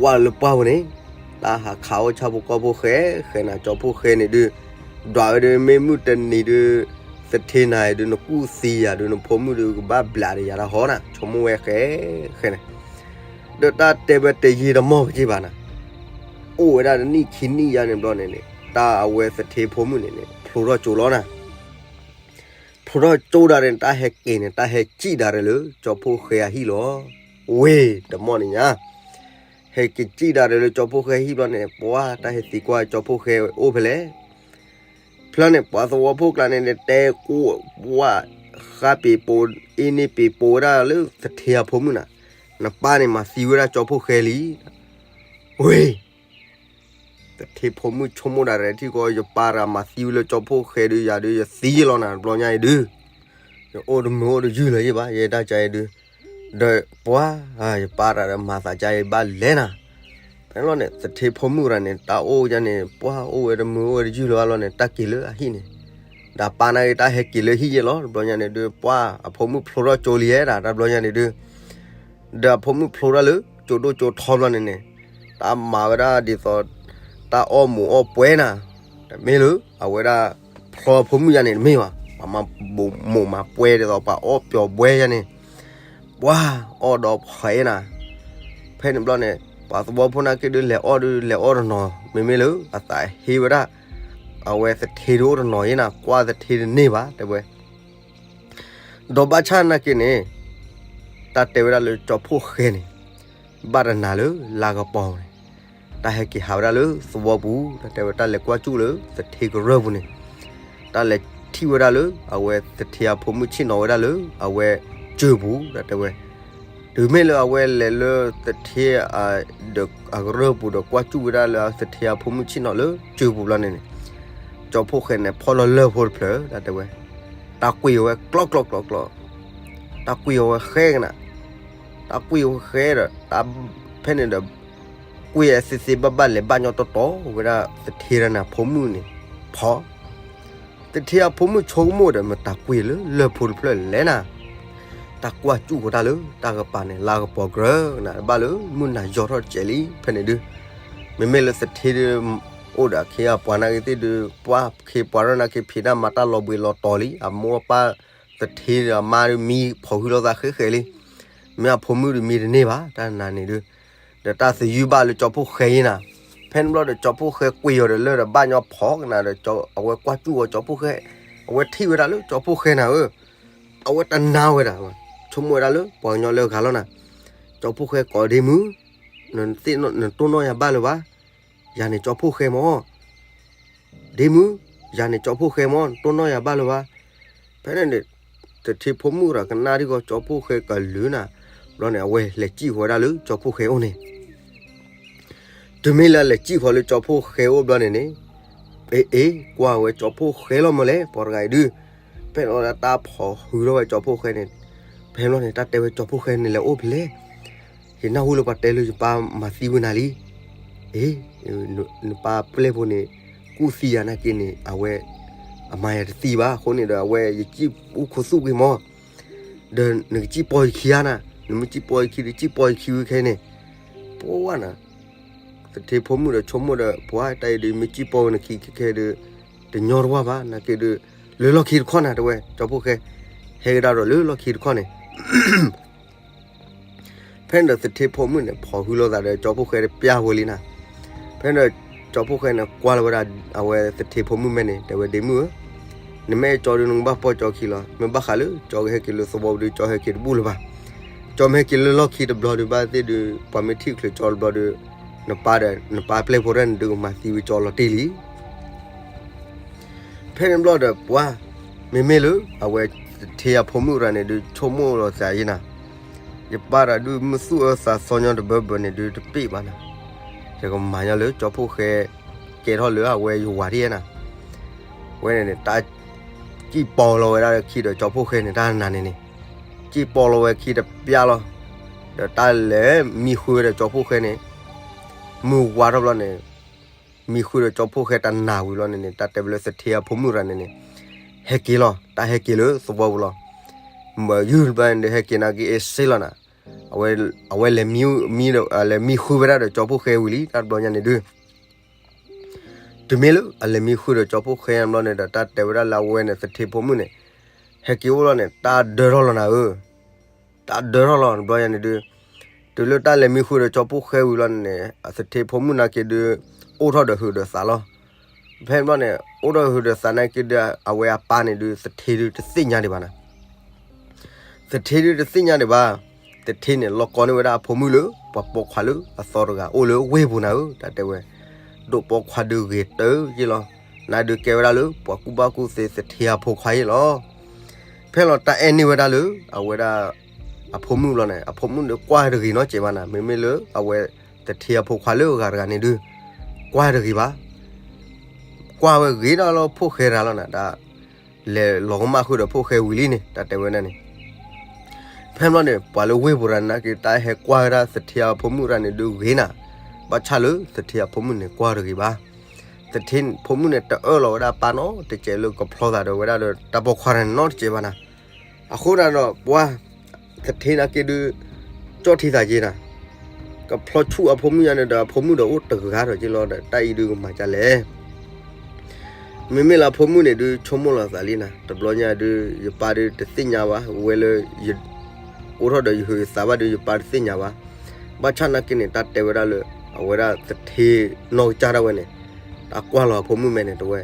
ဝဲလၢပှၢ်ပူၤန့ၣ် တၢ်ဟးခးအိၣ်ဆၣ်ဖိကီၢ်ဖိဃဲ ဃဲနၤ ကၠီဖီၣ်ဃဲန့ၣ်ဒုး ဒွးဝဲဒုး မ့ၢ်မုၢ်တနံၤဒုး သထ့နၤဒုး နကူၣ်သံယၤဒုး နဖိမုၣ်ဒုး ကဘၣ်ဘျးဒီးယၤတၢ်ဟီနၤ ဆိကမိၣ်ဝဲဃဲ ဃဲန့ၣ် ဒီးတၢ်တဲဝဲတယံာ်တမီၢ်က့ဘၣ်နၤ, အိၣ်ဝဲဒၣ်တနံၣ်ခံနံၣ်ယါန့ၣ်ဘျီန့ၣ်န့ၣ် တၢ်အဝဲသထ့ဖိမုၣ်န့ၣ်န့ၣ် ဖျိထီၣ်ကၠိလီၤနၤ ဖျိထီၣ်ကၠိဒၣ်န့ၣ် တၢ်ဟဲက့ၤန့ၣ် တၢ်ဟဲစံၣ်ဒၣ်ရဲၣ်လၢ ကၠီဖီၣ်ဃဲအဟံၣ်လီၤ. ဝ့ၢ် တမီၢ်န့ၣ်ညါ ဟဲက့ၤစံၣ်ဒၣ်ရဲၣ်လၢ ကၠီဖီၣ်ဃဲအဟံၣ်ဘျီန့ၣ် ပှၤ တၢ်ဟဲသံကွၢ် ကၠီဖီၣ်ဃဲအိၣ်ဖဲလဲၣ်. ဖျီန့ၣ် ပှၤသဝီဖိကျါန့ၣ် တဲကိး ပှၤ ဃါပ့ၤပိာ် အ့န့ၢ်ပ့ၤပိာ်ဝဲဒၣ်လၢ သထ့အဖိမုၣ်နၤ, နပၢ်န့ၣ် မၤသံဝဲဒၣ် ကၠီဖီၣ်ဃဲလံ. ဝ့ၢ် သထ့ဖိမုၣ်ဆိကမိၣ်ဒၣ်ရဲၣ်ထံၣ်ကီး ယပၢ်တဂၤမၤသံဝဲလၢကၠီဖီၣ်ဃဲဒုး ယၤဒုး ယသံလီၤနၤ တဘျီညါအံၤဒုး ယအိၣ်တမုာ်အိၣ်တယုၢ်လၢၤယ့ၢ်ဘၣ် ယဲဒၣ်ကါအံၤဒုး ဒီးပှၤ ယပၢ်တဂၤဒီးမၤသးကါအံၤဘၣ်လဲၣ်နၤ, ပ လီၤန့ၣ် သထ့ဖိမုၣ်ရၤန့ၣ် တၢ်အိၣ်ယါန့ၣ် ပှၢ်အိၣ်ဝဲတမုာ်အိၣ်ဝဲတယုၢ်လၢၤဘၣ်လီၤန့ၣ် တၢ်က့ၤလၢအဟံၣ်န့ၣ်, ဒီးပၢ်နာ်က့တၢ်ဟဲက့ၤလၢဟံၣ်ယဲလီၤ. တဘျီညါန့ၣ်ဒုး ပှၢ်အဖိမုၣ်ဖျိထီၣ်ကၠိလံဧါ တဘျီညါန့ၣ်ဒုး ဒီးအဖိမုၣ်ဖျိထီၣ်လၢကၠိဒိၣ်ကၠိထီဘျီန့ၣ်န့ၣ်, တၢ်မၤဝဲဒၣ်ဒ်သိး တၢ်အီၣ်မူးအီၣ်ပွဲနၤ, တမ့ၢ်လၢအဝဲဒၣ် ဖျီအဖိမုၣ်ယါန့ၣ်တမ့ၢ်ဘၣ်, ပှၤမၤမူးမၤပွဲဒ်သိးပှၤအီၣ်ပျီၤပွဲယါန့ၣ်, ပှၤအီၣ်ဒီးဖှဲနၤ, ဖဲန့ၣ်ဘျီန့ၣ် ပှၤသဝီဖိနာ်က့ဒုး လဲၤအီၣ်ဒုး လဲၤအီၣ်တနီၤ မ့မ့ၢ်လၢအသးဟ့ဝဲဒၣ် အဝဲသထ့ဒုးအိၣ်တနီၤယဲနၤ, ကွၢ်သထ့တန့ၢ်ဘၣ် တဲဝဲ ဒီးဘၣ်ဆၣ်နာ်က့န့ၣ် တၢ်တဲဝဲဒၣ်လၢကၠီဖှိၣ်ဃဲန့ၣ် ဘၣ်တနၤလၢလါကပီၤန့ၣ်, တၢ်ဟဲက့ၤဟးဝဲဒၣ်လၢသဝီပူၤ တၢ်တဲဝဲ တၢ်လဲၤကွၢ်ကၠူၣ်လၢသထ့ကရၢၢ်ပူၤန့ၣ်, တၢ်လဲၤထံၣ်ဝဲဒၣ်လၢ အဝဲသထ့အဖိမုၣ်ဆ့ၣ်နီၤဝဲဒၣ်လၢ အဝဲကၠိပူၤ တၢ်တဲဝဲ တုၤမ့ၢ်လၢအဝဲလဲၤလၢသထ့ ဒီးအကရၢၢ်ပူၤဒီးကွၢ်ကၠူၣ်ဝဲဒၣ်လၢသထ့အဖိမုၣ်ဆ့ၣ်နီၤလၢကၠိပူၤဘျီန့ၣ်န့ၣ်, ကၠီဖှိၣ်ဃဲန့ၣ် ဖီၣ်လီၤလၢၢ်ဖိတဖျၢၣ် တၢ်တဲဝဲ, တၢ်ကွံာ်အဝဲကျီကျီကျီကျီ, တၢ်ကွံာ်အဝဲဃဲကနၤ, တၢ်ကွံာ်အဝဲဃဲဒီး တၢ်ဖဲန့ၣ်ဒီး ကွံာ်အသ့သ့ဘၣ်ဘၣ်လဲၤဘၣ်ညီတီတီဝဲဒၣ်သထ့ဒီးနၤဖိမုၣ်န့ၣ်, ဖီ သထ့အဖိမုၣ်ဆိကမိၣ်ဒီး မတၤကွံာ်လၢလၢၢ်ဖိတဖျၢၣ်လဲၣ်နၤ, တၢ်ကွၢ်ကၠူၣ်ဃီတၢ်လၢတၢ်ကပၤန့ၣ် လါကပီၤကရၢကနၤ တဘၣ်လၢမုၢ်နၤယီၤထီၣ်တစဲးလံ ဖဲန့ၣ်ဒုး မ့မ့ၢ်လၢသထ့ဒုး အိၣ်ဒီးအခ့အပှၤနာ်က့သ့ၣ်ဒုး ပှၢ်ခ့ပှၤရၢၢ်နာ်က့ဖံးတၢ်မၤတၢ်လီၤဘှံးလီၤတီၤလံ အမိၢ်အပၢ်သထ့ဒီးအမါဒုး မံဖီၣ်ဟုလိာ်သးဃဲးဃဲးလံ, မ့ၢ်အဖိမုၣ်ဒုးမံတန့ၢ်ဘၣ် တၢ်နၤန့ၣ်ဒုး, ဒီးတၢ်သယုၢ်ဘၣ်လၢကၠီဖှိၣ်ဃဲအံၤနၤ, ဖဲန့ၣ်ဘျီဒီးကၠီဖှိၣ်ဃဲကွံာ်အီၤဒီးလၢဒီးဘၣ်ညီဖီကနၤဒီး အဝဲကွၢ်ကၠူၣ်အီၤကၠီဖှိၣ်ဃဲ, အဝဲထံၣ်ဝဲဒၣ်လၢကၠီဖှိၣ်ဃဲနၤဧၢ, အဝဲတနာ်ဝဲဒၣ်, ဆိကမိၣ်ဝဲဒၣ်လၢပှၤကညီလၢဂၤလီၤနၤ, ကၠီဖှိၣ်ဃဲကိးဒ့မုၢ်, နတိၢ်နီၣ်ယၤဘၣ်လၢၤဘၣ်, ယၤန့ၣ်ကၠီဖှိၣ်ဃဲမၢ် ဒ့မုၢ်, ယၤန့ၣ်ကၠီဖှိၣ်ဃဲမၢ် နတိၢ်နီၣ်ယၤဘၣ်လၢၤဘၣ်, ဖဲန့ၣ်န့ၣ် သထ့ဖိမုၣ်ဒီးကနၣ်ဒ်ဂီၤကၠီဖှိၣ်ဃဲကလုၢ်နၤ, ဘျီန့ၣ် အဝဲလဲၤစံၣ်ဃီၤဝဲဒၣ်လၢကၠီဖှိၣ်ဃဲအိၣ်န့ၣ်, တုၤမ့ၢ်လၢအလဲၤစံၣ်ဃီၤလၢကၠီဖှိၣ်ဃဲအိၣ်ဘျီန့ၣ်န့ၣ်, အ့ အ့ ကွၢ်ဝဲကၠီဖှိၣ်ဃဲလီၤမၢ်လဲၣ် ပှၤတဂၤအံၤဒုး, ဖဲန့ၣ်လီၤတၢ်ဖီၣ်ဟုလိာ်ဝဲကၠီဖှိၣ်ဃဲန့ၣ်, ဖဲန့ၣ်လီၤန့ၣ် တၢ်တဲဝဲကၠီဖှိၣ်ဃဲန့ၣ်လဲၤအိၣ်ဖဲလဲၣ် ယနၢ်ဟူလၢပှၤတဲလၢယပၢ်မၤသံဝဲနၤလံ, အ့ နပၢ်ပျဲၢ်ဖိန့ၣ် ကူၣ်သံယၤနာ်က့န့ၣ် အဝဲ အမၤယၤတသံဘၣ် အဃိန့ၣ်ဒီးအဝဲယစံၣ်အူခိၣ်သူၣ်ကွံာ်မၢ်, ဒီးနကစံၣ်ပီၢ်ယခံဧါနၤ, နမ့ၢ်စံၣ်ပီၢ်ယခံဒီး စံၣ်ပီၢ်ယခံဝံၤခဲအံၤန့ၣ်, ပှၢ်နၤ သထ့ဖိမုၣ်ဒီးဆိကမိၣ်ဒီး ပှၢ်တၢ်အံၤဒုး မ့ၢ်စံၣ်ပီၢ်ဝဲနခံခဲခဲဒီး တညီတဝၢ်ဘၣ် နာ်က့ဒုး လၢလီၢ်ခံတခီနၤ တဲဝဲ ကၠီဖှိၣ်ဃဲ ဟဲကဒါဒီးလၢလီၢ်ခံတခီန့ၣ် ဖဲန့ၣ်ဒီးသထ့ဖိမုၣ်န့ၣ် ဖီၣ်ဟုလိာ်သးဒီးကၠီဖှိၣ်ဃဲတပျၢ်ဝဲလံနၤ, ဖဲန့ၣ်ဒီး ကၠီဖှိၣ်ဃဲန့ၣ် ကွၢ်လီၤဝဲဒၣ် အဝဲသထ့ဖိမုၣ်မဲန့ၣ် တဲဝဲဒ့မုၣ်ဧၢ, နမ့ၢ်အဲၣ်ကၠီဒုး နကဘၣ်ပီၢ်ကၠီခံလီၤ, မ့ၢ်ဘၣ်ဃးလၢကၠီကဟဲက့ၤလၢသဝီပူၤဒုး ကၠီဟဲက့ၤတဘူၣ်လၢၤဘၣ်, ကၠီမ့ၢ်ဟဲက့ၤလၢလီၢ်ခံတဘျီဒုး ဘၣ်သ့ၣ်ဒုး ပှၤမ့ၢ်ထံၣ်ချုးကၠီတဘျီဒီး နပၢ်ဒီး နပၢ်ပျဲၢ်ဖိတၢ်န့ၣ်ဒုး ကမၤသံဝဲကၠီလီၤတံၢ်လံ ဖဲန့ၣ်ဘျီဒီးပှၤ မ့မ့ၢ်လၢ အဝဲသထ့အဖိမုၣ်ရၤန့ၣ်ဒုး ဆိကမိၣ်လီၤသးယဲနၤ, ယပၢ်ရၤဒုး မုၢ်သူၣ်အၢသးသီညီတဘၢဘၢန့ၣ်ဒုး တပ့ၢ်ဘၣ်နၤ, ယကမၤညီလၢကၠီဖှိၣ်ဃဲ ကဲထီၣ်လၢအဝဲယဝၤဒ်နၤ, ဝဲန့ၣ်န့ၣ် တၢ် စံၣ်ပီၢ်လီၤဝဲဒၣ်လၢခံဒီးကၠီဖှိၣ်ဃဲန့ၣ် တၢ်နၤန့ၣ်န့ၣ်, စံၣ်ပီၢ်လီၤဝဲခံတပျၢ်လီၤ, ဒီးတၢ်လဲၤမံဃုာ်ဝဲဒီးကၠီဖှိၣ်ဃဲန့ၣ်, မုၢ်ဝါထီၣ်ဘျီန့ၣ် မံဃုာ်ဒီးကၠီဖှိၣ်ဃဲတနၤဝံၤလီၤန့ၣ်န့ၣ် တၢ်တဲဝဲလၢသထ့အဖိမုၣ်ရၤန့ၣ်န့ၣ်, ဟဲက့ၤလီၤ တၢ်ဟဲက့ၤလၢသဝီပူၤလီၤ, မ့ၢ်ယုၢ်တဘျီန့ၣ်ဒီး ဟဲက့ၤနာ်က့အ့ၣ်စ့လီၤနၤ, အဝဲလဲၤမံ လဲၤမံဃုာ်ဝဲဒၣ်ဒီးကၠီဖှိၣ်ဃဲဝံၤလံ တၢ်တဘျီညါန့ၣ်ဒုး တုၤမ့ၢ်လၢအလဲၤမံဃုာ်ဒီးကၠီဖှိၣ်ဃဲဘျီန့ၣ်ဒီး တၢ်တဲဝဲဒၣ်လၢအဝဲန့ၣ် သထ့ဖိမုၣ်န့ၣ်, ဟဲက့ၤအိၣ်လီၤန့ၣ် တၢ်ဒၢထီၣ်လီၤနၤဧၢ, တၢ်ဒၢထီၣ်လီၤတဘျီညါန့ၣ်ဒုး, တုၤလၢတၢ်လဲၤမံဃုာ်ဒီးကၠီဖှိၣ်ဃဲဝံၤလီၤန့ၣ်န့ၣ် သထ့ဖိမုၣ်နာ်က့ဒုး အိၣ်ထီၣ်ဒီးဟုးဒီးသးလီၤ, ဖဲန့ၣ်ဘျီန့ၣ် အိၣ်ထီၣ်ဟုးဒီးသးနာ်က့ဒုး အဝဲအပၢ်န့ၣ်ဒုး သထ့ဒုးတသ့ၣ်ညါဒံးဘၣ်နၤ သထ့ဒုးတသ့ၣ်ညါဒံးဘၣ်, သထ့န့ၣ် လီၢ်ကီန့ၢ်ဝဲဒၣ်အဖိမုၣ်လၢ ပှၤပိာ်ခွါလၢအသီတဂၤအိၣ်လၢဝ့ၢ်ပူၤနၤဧၢ, တၢ်တဲဝဲ, ဒိးပိာ်ခွါဒုးဂ့ၤတၢ်ယ့ၢ်လီၤ, နဒုးကဲဝဲဒၣ်လၢ ပှၤကူၣ်ဘၣ်ကူၣ်သ့သထ့အဖိခွါယ့ၢ်လီၤ, ဖဲလီၤတၢ်အဲၣ်န့ၢ်ဝဲဒၣ်လၢ အဝဲဒၣ် အဖိမုၣ်လီၤန့ၣ် အဖိမုၣ်ဒုးကွၢ်တဂ့ၤနီတစဲးဘၣ်နၤ, မ့မ့ၢ်လၢအဝဲသထ့အဖိခွါလၢအဂၤတဂၤန့ၣ်ဒုး ကွၢ်တဂ့ၤဘၣ် ကွၢ်ဝဲဂ့ၤဒၣ်လၢဖိၣ်ဃဲရၤလီၤနၤ, တၢ်လဲၤလီၤကမၣ်ဃုာ်ဒီးဖိၣ်ဃဲဝံၤလံန့ၣ် တၢ်တဲဝဲဒၣ်န့ၣ်, ဖဲန့ၣ်ဘျီန့ၣ် ပှၤလၢဝ့ၢ်ပူၤရၤနာ်က့ တၢ်ဟဲကွၢ်ဝဲဒၣ်သထ့အဖိမုၣ်ရၤန့ၣ်ဒုးဂ့ၤနၤ, ဘၣ်ဆၣ်လၢသထ့အဖိမုၣ်န့ၣ်ကွၢ်တဂ့ၤဘၣ်. သထ့ဖိမုၣ်န့ၣ်တအၢၣ်လီၤဝဲဒၣ်အပၢ်နီတစဲးလၢကဖျီသးဒီးဝဲဒၣ်ဒီးတၢ်ပိာ်ခွါတဂၤန့ၣ်နီတစဲးဘၣ်နၤ. အဃိသတးဒီးပှၤ သထ့နာ်က့ဒုး ကၠီၣ်ထံသးက့နၤ, ကဖျီဆူၣ်အဖိမုၣ်ယါန့ၣ်ဒီးအဖိမုၣ်ဒီးအိၣ်တဂၤဒီးက့လီၤဒီး တၢ်အံၤဒုးကမၤဒ်လဲၣ်. မ့မ့ၢ်လၢအဖိမုၣ်န့ၣ်ဒုး ဆိကမိၣ်လီၤအသးလံနၤ, တဘျီညါဒုး ယပၢ်ဒုးတသ့ၣ်ညါဘၣ်, ဝဲလၢယအိၣ်ထီၣ်ဒီးယဟုးယသးဘၣ်ဒုး ယပၢ်တသ့ၣ်ညါဘၣ်. ဘၣ်ဆၣ်နာ်က့န့ၣ် တၢ်တဲဝဲဒၣ်လၢ အဝဲဒၣ်သထ့နီၢ်ကစၢ်ဒၣ်ဝဲန့ၣ် တၢ်ကွၢ်လီၤအဖိမုၣ်မဲန့ၣ် တဲဝဲ,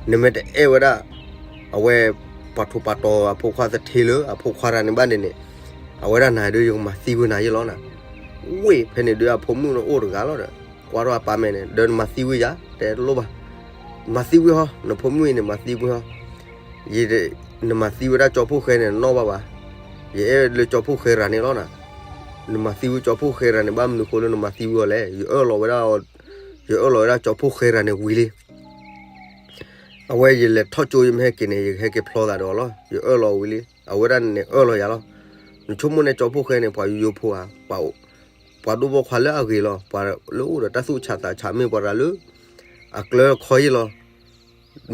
နမ့ၢ်တအဲၣ်ဝဲဒၣ် အဝဲ ပှၤထိးပှၤတီၤအဖိခွါသထ့လၢအဖိခွါတဂၤန့ၣ်ဘၣ်န့ၣ်န့ၣ် အဝဲဒၣ်နၤဒုး ယကမၤသံဝဲနၤယဲလီၤနၤ. ဝ့ၢ်ဖဲန့ၣ်ဒုးအဖိမုၣ်န့ၣ်အိၣ်တဂၤလီၤဒီး ကွၢ်ထီၣ်အပၢ်မဲန့ၣ် ဒီးနမၤသံဝဲယၤ တဲတလိၣ်ဘၣ်, မၤသံဝဲဟီ, နဖိမုၣ်အံၤန့ၣ် မၤသံဝဲဟီ, ယ နမၤသံဝဲဒၣ်ကၠီဖှိၣ်ဃဲန့ၣ် နီၣ်ဘၣ်ဘၣ်, ယအဲၣ်လၢကၠီဖှိၣ်ဃဲတဂၤန့ၣ်လီၤနၤ. နမၤသံဝဲကၠီဖှိၣ်ဃဲတဂၤန့ၣ် ဘၣ်မနုၤဃိလၢနမၤသံဝဲအီၤလဲၣ်. ယအၢၣ်လီၤဝဲဒၣ်, ယအၢၣ်လီၤဝဲဒၣ်ကၠီဖှိၣ်ဃဲတဂၤန့ၣ်ဝံၤလံ. အဝဲယလဲၤထီၣ်ကၠိယမ့ၢ်ဟဲက့ၤန့ၣ် ယကဟဲက့ၤဖျီသးဒီးအီၤလီၤ. ယအၢၣ်လီၤဝံၤလံ. အဝဲဒၣ်န့ၣ်အၢၣ်လီၤယၤလီၤ. နဆိကမိၣ်န့ၣ် ကၠီဖှိၣ်ဃဲန့ၣ် ပှၤယိယိဖိဧါ, ပှၤဒိၣ်ဘီခွါလၢအဂ့ၤလီၤ. ပှၤလၢအိၣ်ဒီးတၢ်သူၣ်ဆးသးဆး မ့ၢ်ပှၤတဂၤလၢ အကျၢၤခီယ့ၢ်လီၤ.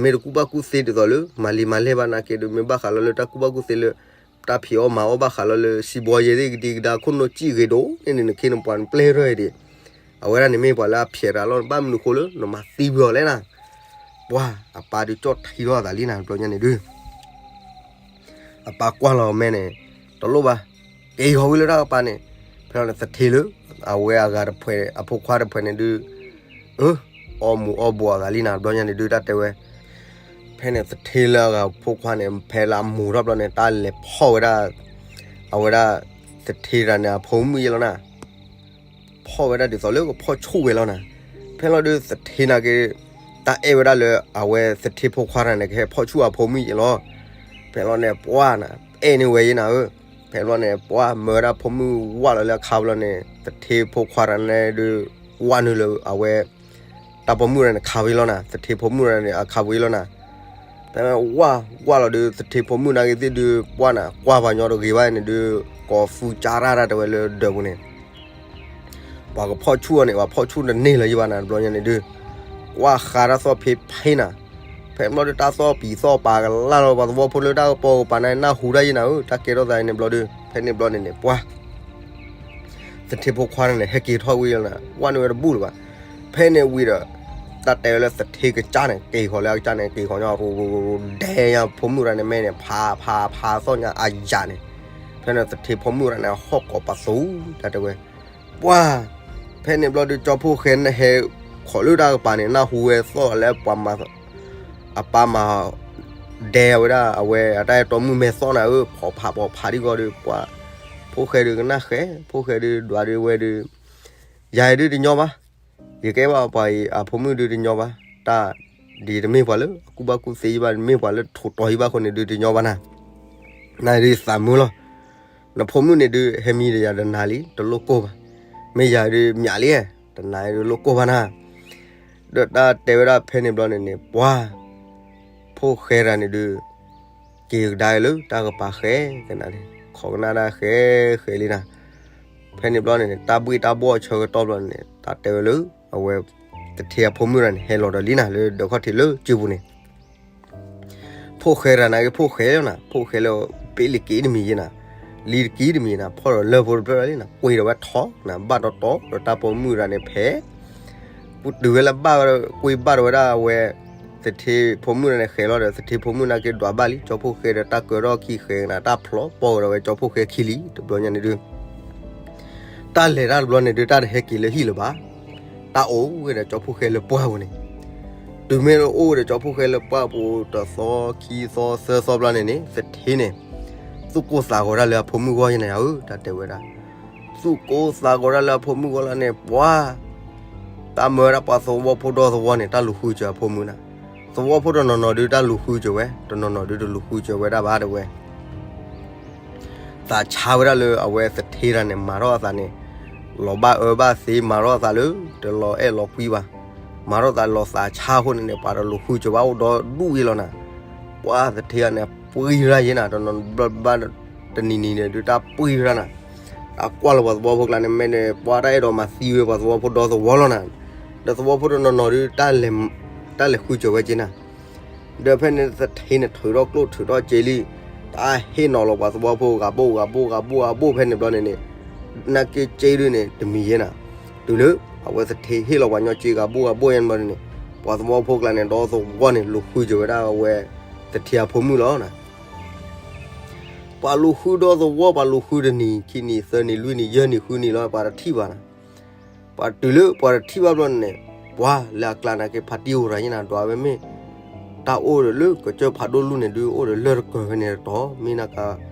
မ့ၢ်တကူၣ်ဘၣ်ကူၣ်သ့ဒ်သိးလၢ မၤလံမၤလဲၢ်ဘၣ်နာ်က့ဒုး မ့ၢ်ဘၣ်ဃးလီၤလၢတၢ်ကူၣ်ဘၣ်ကူၣ်သ့လၢ တၢ်ဖံးအီၣ်မၤအီၣ်ဘၣ်ဃးလီၤလၢ စံးဘှီယဲသ့ၣ်ကဒံကဒါ ခိၣ်နူာ်စံၣ်ဂ့ၤဒိၣ်န့ၣ်န့ၣ် နခ့နပှၤနပျဲၢ်ထီၣ်အံၤဒံး အဝဲဒၣ်န့ၣ်မ့ၢ်ပှၤလၢအဖျဲးတၢ်လီၤ. ဘၣ်မနုၤဃိလၢ နမၤသံဝဲအီၤလဲၣ်နၤ. ပှၤအပၢ်ဒုးကၠီၣ်ထံထီၣ်အသးလံနၤ တဘျီညါန့ၣ်ဒုး အပၢ်ကွၢ်လီၤအမဲန့ၣ် တလိၣ်ဘၣ်, က့ၤဃီၤဝံၤလၢတၢ်ကပၤန့ၣ်, ဖဲလီၤန့ၣ်သထ့လၢ အဝဲအဂၤတဖှဲး အဖိခွါတဖှဲးန့ၣ်ဒုး အၢ အီၣ်မူးအီၣ်ဘှီးအသးလံနၤ တဘျီညါန့ၣ်ဒုး တၢ်တဲဝဲ, ဖဲန့ၣ်သထ့လၢအဂၤဖိခွါန့ၣ် ဖဲလၢအမူးထီၣ်ဘျီန့ၣ် တၢ်လဲၤဖီၣ်ဝဲဒၣ် အဝဲဒၣ် သထ့တဂၤန့ၣ် အဖိမုၣ်ယဲလီၤနၤ ဖီၣ်ဝဲဒၣ်ဒ်သိးလၢကဖီၣ်ဆူၣ်ဝဲလီၤနၤ. ဖဲလီၤဒုးသထ့နာ်က့ တၢ်အဲၣ်ဝဲဒၣ်လၢအဝဲသထ့ဖိခွါတဂၤန့ၣ် ကဟဲဖီၣ်ဆူၣ်အဖိမုၣ်ယဲလီၤ. ဖဲလီၤန့ၣ်ပှၤနၤ အဲၣ်န့ၢ်ဝဲယဲနၤဧၢ. ဖဲလီၤန့ၣ် ပှၤမၢဝဲဒၣ်ဖိမုၣ်ဝၢ်လီၤလၢအခါဝံၤလီၤန့ၣ် သထ့ဖိခွါတဂၤန့ၣ်ဒုး ဝၢ်နုာ်လၢအဝဲ တၢ်ပိာ်မုၣ်တဂၤန့ၣ်ခးဝဲလီၤနၤ. သထ့ဖိမုၣ်တဂၤန့ၣ် အခးဝဲလီၤနၤ. ဖဲဝၢ်ဝၢ်လီၤဒုး သထ့ဖိမုၣ်နာ်က့သ့ၣ်ဒုး ပှၤနၤ ကွၢ်ပှၤညီတဂ့ၤဘၣ်န့ၣ်ဒုး ကိးဖုကၠါရၣ်တၢ်တဲဝဲလၢဒၢးပူၤန့ၣ် ပှၤကဖီၣ်ဆူၣ်အီၤန့ၣ် ပှၤဖီၣ်ဆူၣ်တန့ၢ်လၢၤယဘၣ်နၤ တဘျီညါန့ၣ်ဒုး ကွၢ်ဃါတၢ်သီၣ်ဖ့ဖ့နၤ. ဖဲဘျီဒုး တၢ်သီၣ်ပံၤသီၣ်ပာ်ကလၢ်လီၤ ပှၤသဝီဖိလၢတၢ်ကပီၤကပၤန့ၣ် နၢ်ဟူတၢ်ယဲနၤဧၢ, တၢ်ကဲထီၣ်သးအံၤန့ၣ်ဘျီဒုး ဖဲန့ၣ်ဘျီန့ၣ်န့ၣ် ပှၤ သထ့ဖိခွါန့ၣ် ဟဲက့ၤထီၣ်ဝံၤလီၤနၤ, ဝၢ်နုာ်ဝဲတဘူၣ်လၢၤဘၣ်. ဖဲန့ၣ်ဝံၤဒီး တၢ်တဲဝဲလၢသထ့ကစၢ်န့ၣ် က့ၤဃီၤလၢအကစၢ်န့ၣ် က့ၤဃီၤညါ ရူၤရူၤရူၤ ဒဲညါဖိမုၣ်တဂၤန့ၣ် မဲန့ၣ် ဖးဖးဖးသီၣ်ညါအယၤန့ၣ်. ဖဲန့ၣ်သထ့ဖိမုၣ်တဂၤန့ၣ် ဟီၣ်ကိးပသူ တၢ်တဲဝဲ ပှၤ ဖဲန့ၣ်ဘျီဒုး ကၠီဖှိၣ်ဃဲန့ၣ်ဟဲ ခိးလၢတၢ်ကပၤန့ၣ် နၢ်ဟူဝဲသီၣ်လၢပှၤမၤ အပၢ်မၤ ဒဲဝဲဒၣ်အဝဲအတၢ်အဲၣ်တီမုၣ်မဲသီၣ်နၤဧၢ, ဖီဖးဖီဖးဒ်ဂီၢ်ဒီး ပှၤ ဖိၣ်ဃဲဒုးကနၣ်ဃဲ, ဖိၣ်ဃဲဒုးဒွးဒုးဝဲဒုး ယၤအံၤဒုးတညီဘၣ်, ယကဲဘၣ်ပှၤအံၤအဖိမုၣ်ဒုးတညီဘၣ်, တၢ်ဒ်တမ့ၢ်ပှၤလၢအကူၣ်ဘၣ်ကူၣ်သ့ယဘၣ်, တမ့ၢ်ပှၤလၢထိးတီၤယဘၣ်အဃိန့ၣ်ဒုးတညီဘၣ်နၤ, နၤဒုးသးမုာ်လီၤ, နဖိမုၣ်န့ၣ်ဒုးဟဲမံဒီးယၤတနၤလံ တလိၣ်ကိၢ်ဘၣ်, မ့ၢ်ယၤဒုးမၠးလံ, တနၤဒုးလိၣ်ကိၢ်ဘၣ်နၤ ဒီးတၢ်တဲဝဲဒၣ်ဖဲန့ၣ်ဘျီန့ၣ်န့ၣ် ပှၤ ဖိၣ်ဃဲတဂၤန့ၣ်ဒုး က့ၤကဒါလၢတၢ်ကပၤဃဲကနၤန့ၣ် ခိးကနၣ်တၢ်ဃဲဃဲလံနၤ, ဖဲန့ၣ်ဘျီန့ၣ်န့ၣ် တၢ်ဘှ့ၣ်တၢ်ဘှီၣ်ဆၢကတီၢ်ဘျီန့ၣ်န့ၣ် တၢ်တဲဝဲလၢ အဝဲ သထ့အဖိမုၣ်တဂၤန့ၣ် ဟဲလီၤဒီးလံနၤ လၢဒၢးခီၣ်ထံးလၢကၠိပူၤန့ၣ် ဖိၣ်ဃဲတဂၤန့ၣ်က့ ဖိၣ်ဃဲလီၤနၤ, ဖိၣ်ဃဲလၢ ပ့လံက့တမံၤယဲနၤ, လံတက့တမံၤနၤ, ဖီၣ်ဒီးလၢၢ်ဖိတဖျၢၣ်လံနၤ, ကွံာ်ဒီးဝဲထီနၤ, ဘၣ်တီတီဒီးတၢ်ပိာ်မုၣ်တဂၤန့ၣ် ဖဲ တုၤဝဲလၢဘၣ် ကွံာ်ဘၣ်ဒီးဝဲဒၣ်အဝဲ သထ့ဖိမုၣ်တဂၤန့ၣ် ဃဲၤလီၤဒီး သထ့ဖိမုၣ်နာ်က့ဒွးဘၣ်လံ ကၠီဖှိၣ်ဃဲဒီး တၢ်ကၢထီၣ်ခံဃဲနၤ, တၢ်ဖျီပီၢ်ကဒီးဝဲကၠီဖှိၣ်ဃဲခံလံ တဘျီညါန့ၣ်ဒုး တၢ်လဲၤတၢ်တဘျီန့ၣ်ဒုး တၢ်တဟဲက့ၤလၢဟံၣ်လၢၤဘၣ်, တၢ်အိၣ်ဝဲဒီးကၠီဖှိၣ်ဃဲလၢပှၢ်ပူၤန့ၣ်, တုၤမ့ၢ်လၢအိၣ်ဝဲဒီးကၠီဖှိၣ်ဃဲလၢပှၢ်ပူၤ တသီခံသီသၢသီဘျီန့ၣ်န့ၣ် သထ့န့ၣ် သူၣ်ကိၢ်သးဂီၤတၢ်လၢအဖိမုၣ်ဂီၢ်ယဲနၤဧၢ, တၢ်တဲဝဲဒၣ် သူၣ်ကိၢ်သးဂီၤတၢ်လၢအဖိမုၣ်ဂီၢ်လီၤန့ၣ် ပှၤ တၢ်မၢဝဲဒၣ်ပှၤသဝီဖိဒီသဝီန့ၣ် တၢ်လူၤဃုစၢၤအဖိမုၣ်နၤ, သဝီဖိတနီၤနီၤဒုးတၢ်လူၤဃုစၢၤဝဲ, တနီၤနီၤဒုးတလူၤဃုစၢၤဝဲဒၣ်ဘၣ်တဲဝဲ သးဆါဝဲဒၣ်လၢအဝဲသထ့တဂၤန့ၣ် မၤထီၣ်အသးန့ၣ် လီၤဘၣ်အၢဘၣ်သီ မၤထီၣ်အသးလၢ တလီၤအဲၣ်လီၤကွံဘၣ်, မၤထီၣ်သးလီၤသးဆါအဃိန့ၣ်န့ၣ် ပှၤတလူၤဃုစၢၤဘၣ်အိၣ်ဒီဒူၣ်ယဲလီၤနၤ, ပှၤသထ့တဂၤန့ၣ် ပှံၤရၣ်ယဲနၤ, တနီၤဘၣ်တနံၤနံၤန့ၣ်ဒုးတၢ်ပှံၤရၣ်နၤ, တၢ် အကွၢ်လီၤပှၤသဝီဖိကျါန့ၣ် မ့ၢ်န့ၣ် ပှၤတၢ်အဲၣ်ဒိးမၤသံဝဲပှၤသဝီဖိဒီသဝီလီၤနၤ, ဒီးသဝီဖိတနီၤနီၤဒုး တၢ်လဲၤဃုစၢၤဝဲက့နၤ, ဒီးဖဲန့ၣ်သထ့န့ၣ်ထုးထီၣ်ကျိၣ်ထုးထီၣ်စ့လံ, တၢ်ဟ့ၣ်နီၤလီၤပှၤသဝီဖိဂၤဘိၣ်ဂၤဘိၣ်ဂၤဘိၣ်ဂၤဘိၣ်ဖဲန့ၣ်ဘျီန့ၣ်န့ၣ်, နာ်က့စ့ဒုးန့ၣ် တမံၤယဲနၤ, တုၤလၢအဝဲသထ့ဟ့ၣ်လီၤပှၤညီစ့ဂၤဘိၣ်ဂၤဘိၣ်ယဲန့ၣ်ဘျီန့ၣ်န့ၣ်, ပှၤသဝီဖိကျါန့ၣ် ဒီသဝီန့ၣ် လူၤဃုစၢၤဝဲဒၣ်အဝဲသထ့အဖိမုၣ်လီၤနၤ ပှၤလူၤဃုဒီသဝီ ပှၤလူၤဃုတနံၤ ခံနံၤ သၢနံၤ လွံၢ်နံၤ ယဲၢ်နံၤ ဃုနံၤလီၤ ပှၤတထံၣ်ဘၣ်နၤ, ပှၤတုၤလၢပှၤတထံၣ်ဘၣ်ဘျီန့ၣ်န့ၣ်, ပှၤလၢအကျါနာ်က့ဖါတံၢ်အိၣ်ရၤယဲနၤ ဒွးဝဲမ့ၢ် တၢ်အိၣ်ဒီးလၢကစၢၢ်ဖးဒိၣ်လူၢ်န့ၣ်ဒုး အိၣ်ဒီးလၢၢ်တကၢၢ်ဖဲန့ၣ်တတီၤ မ့ၢ်နက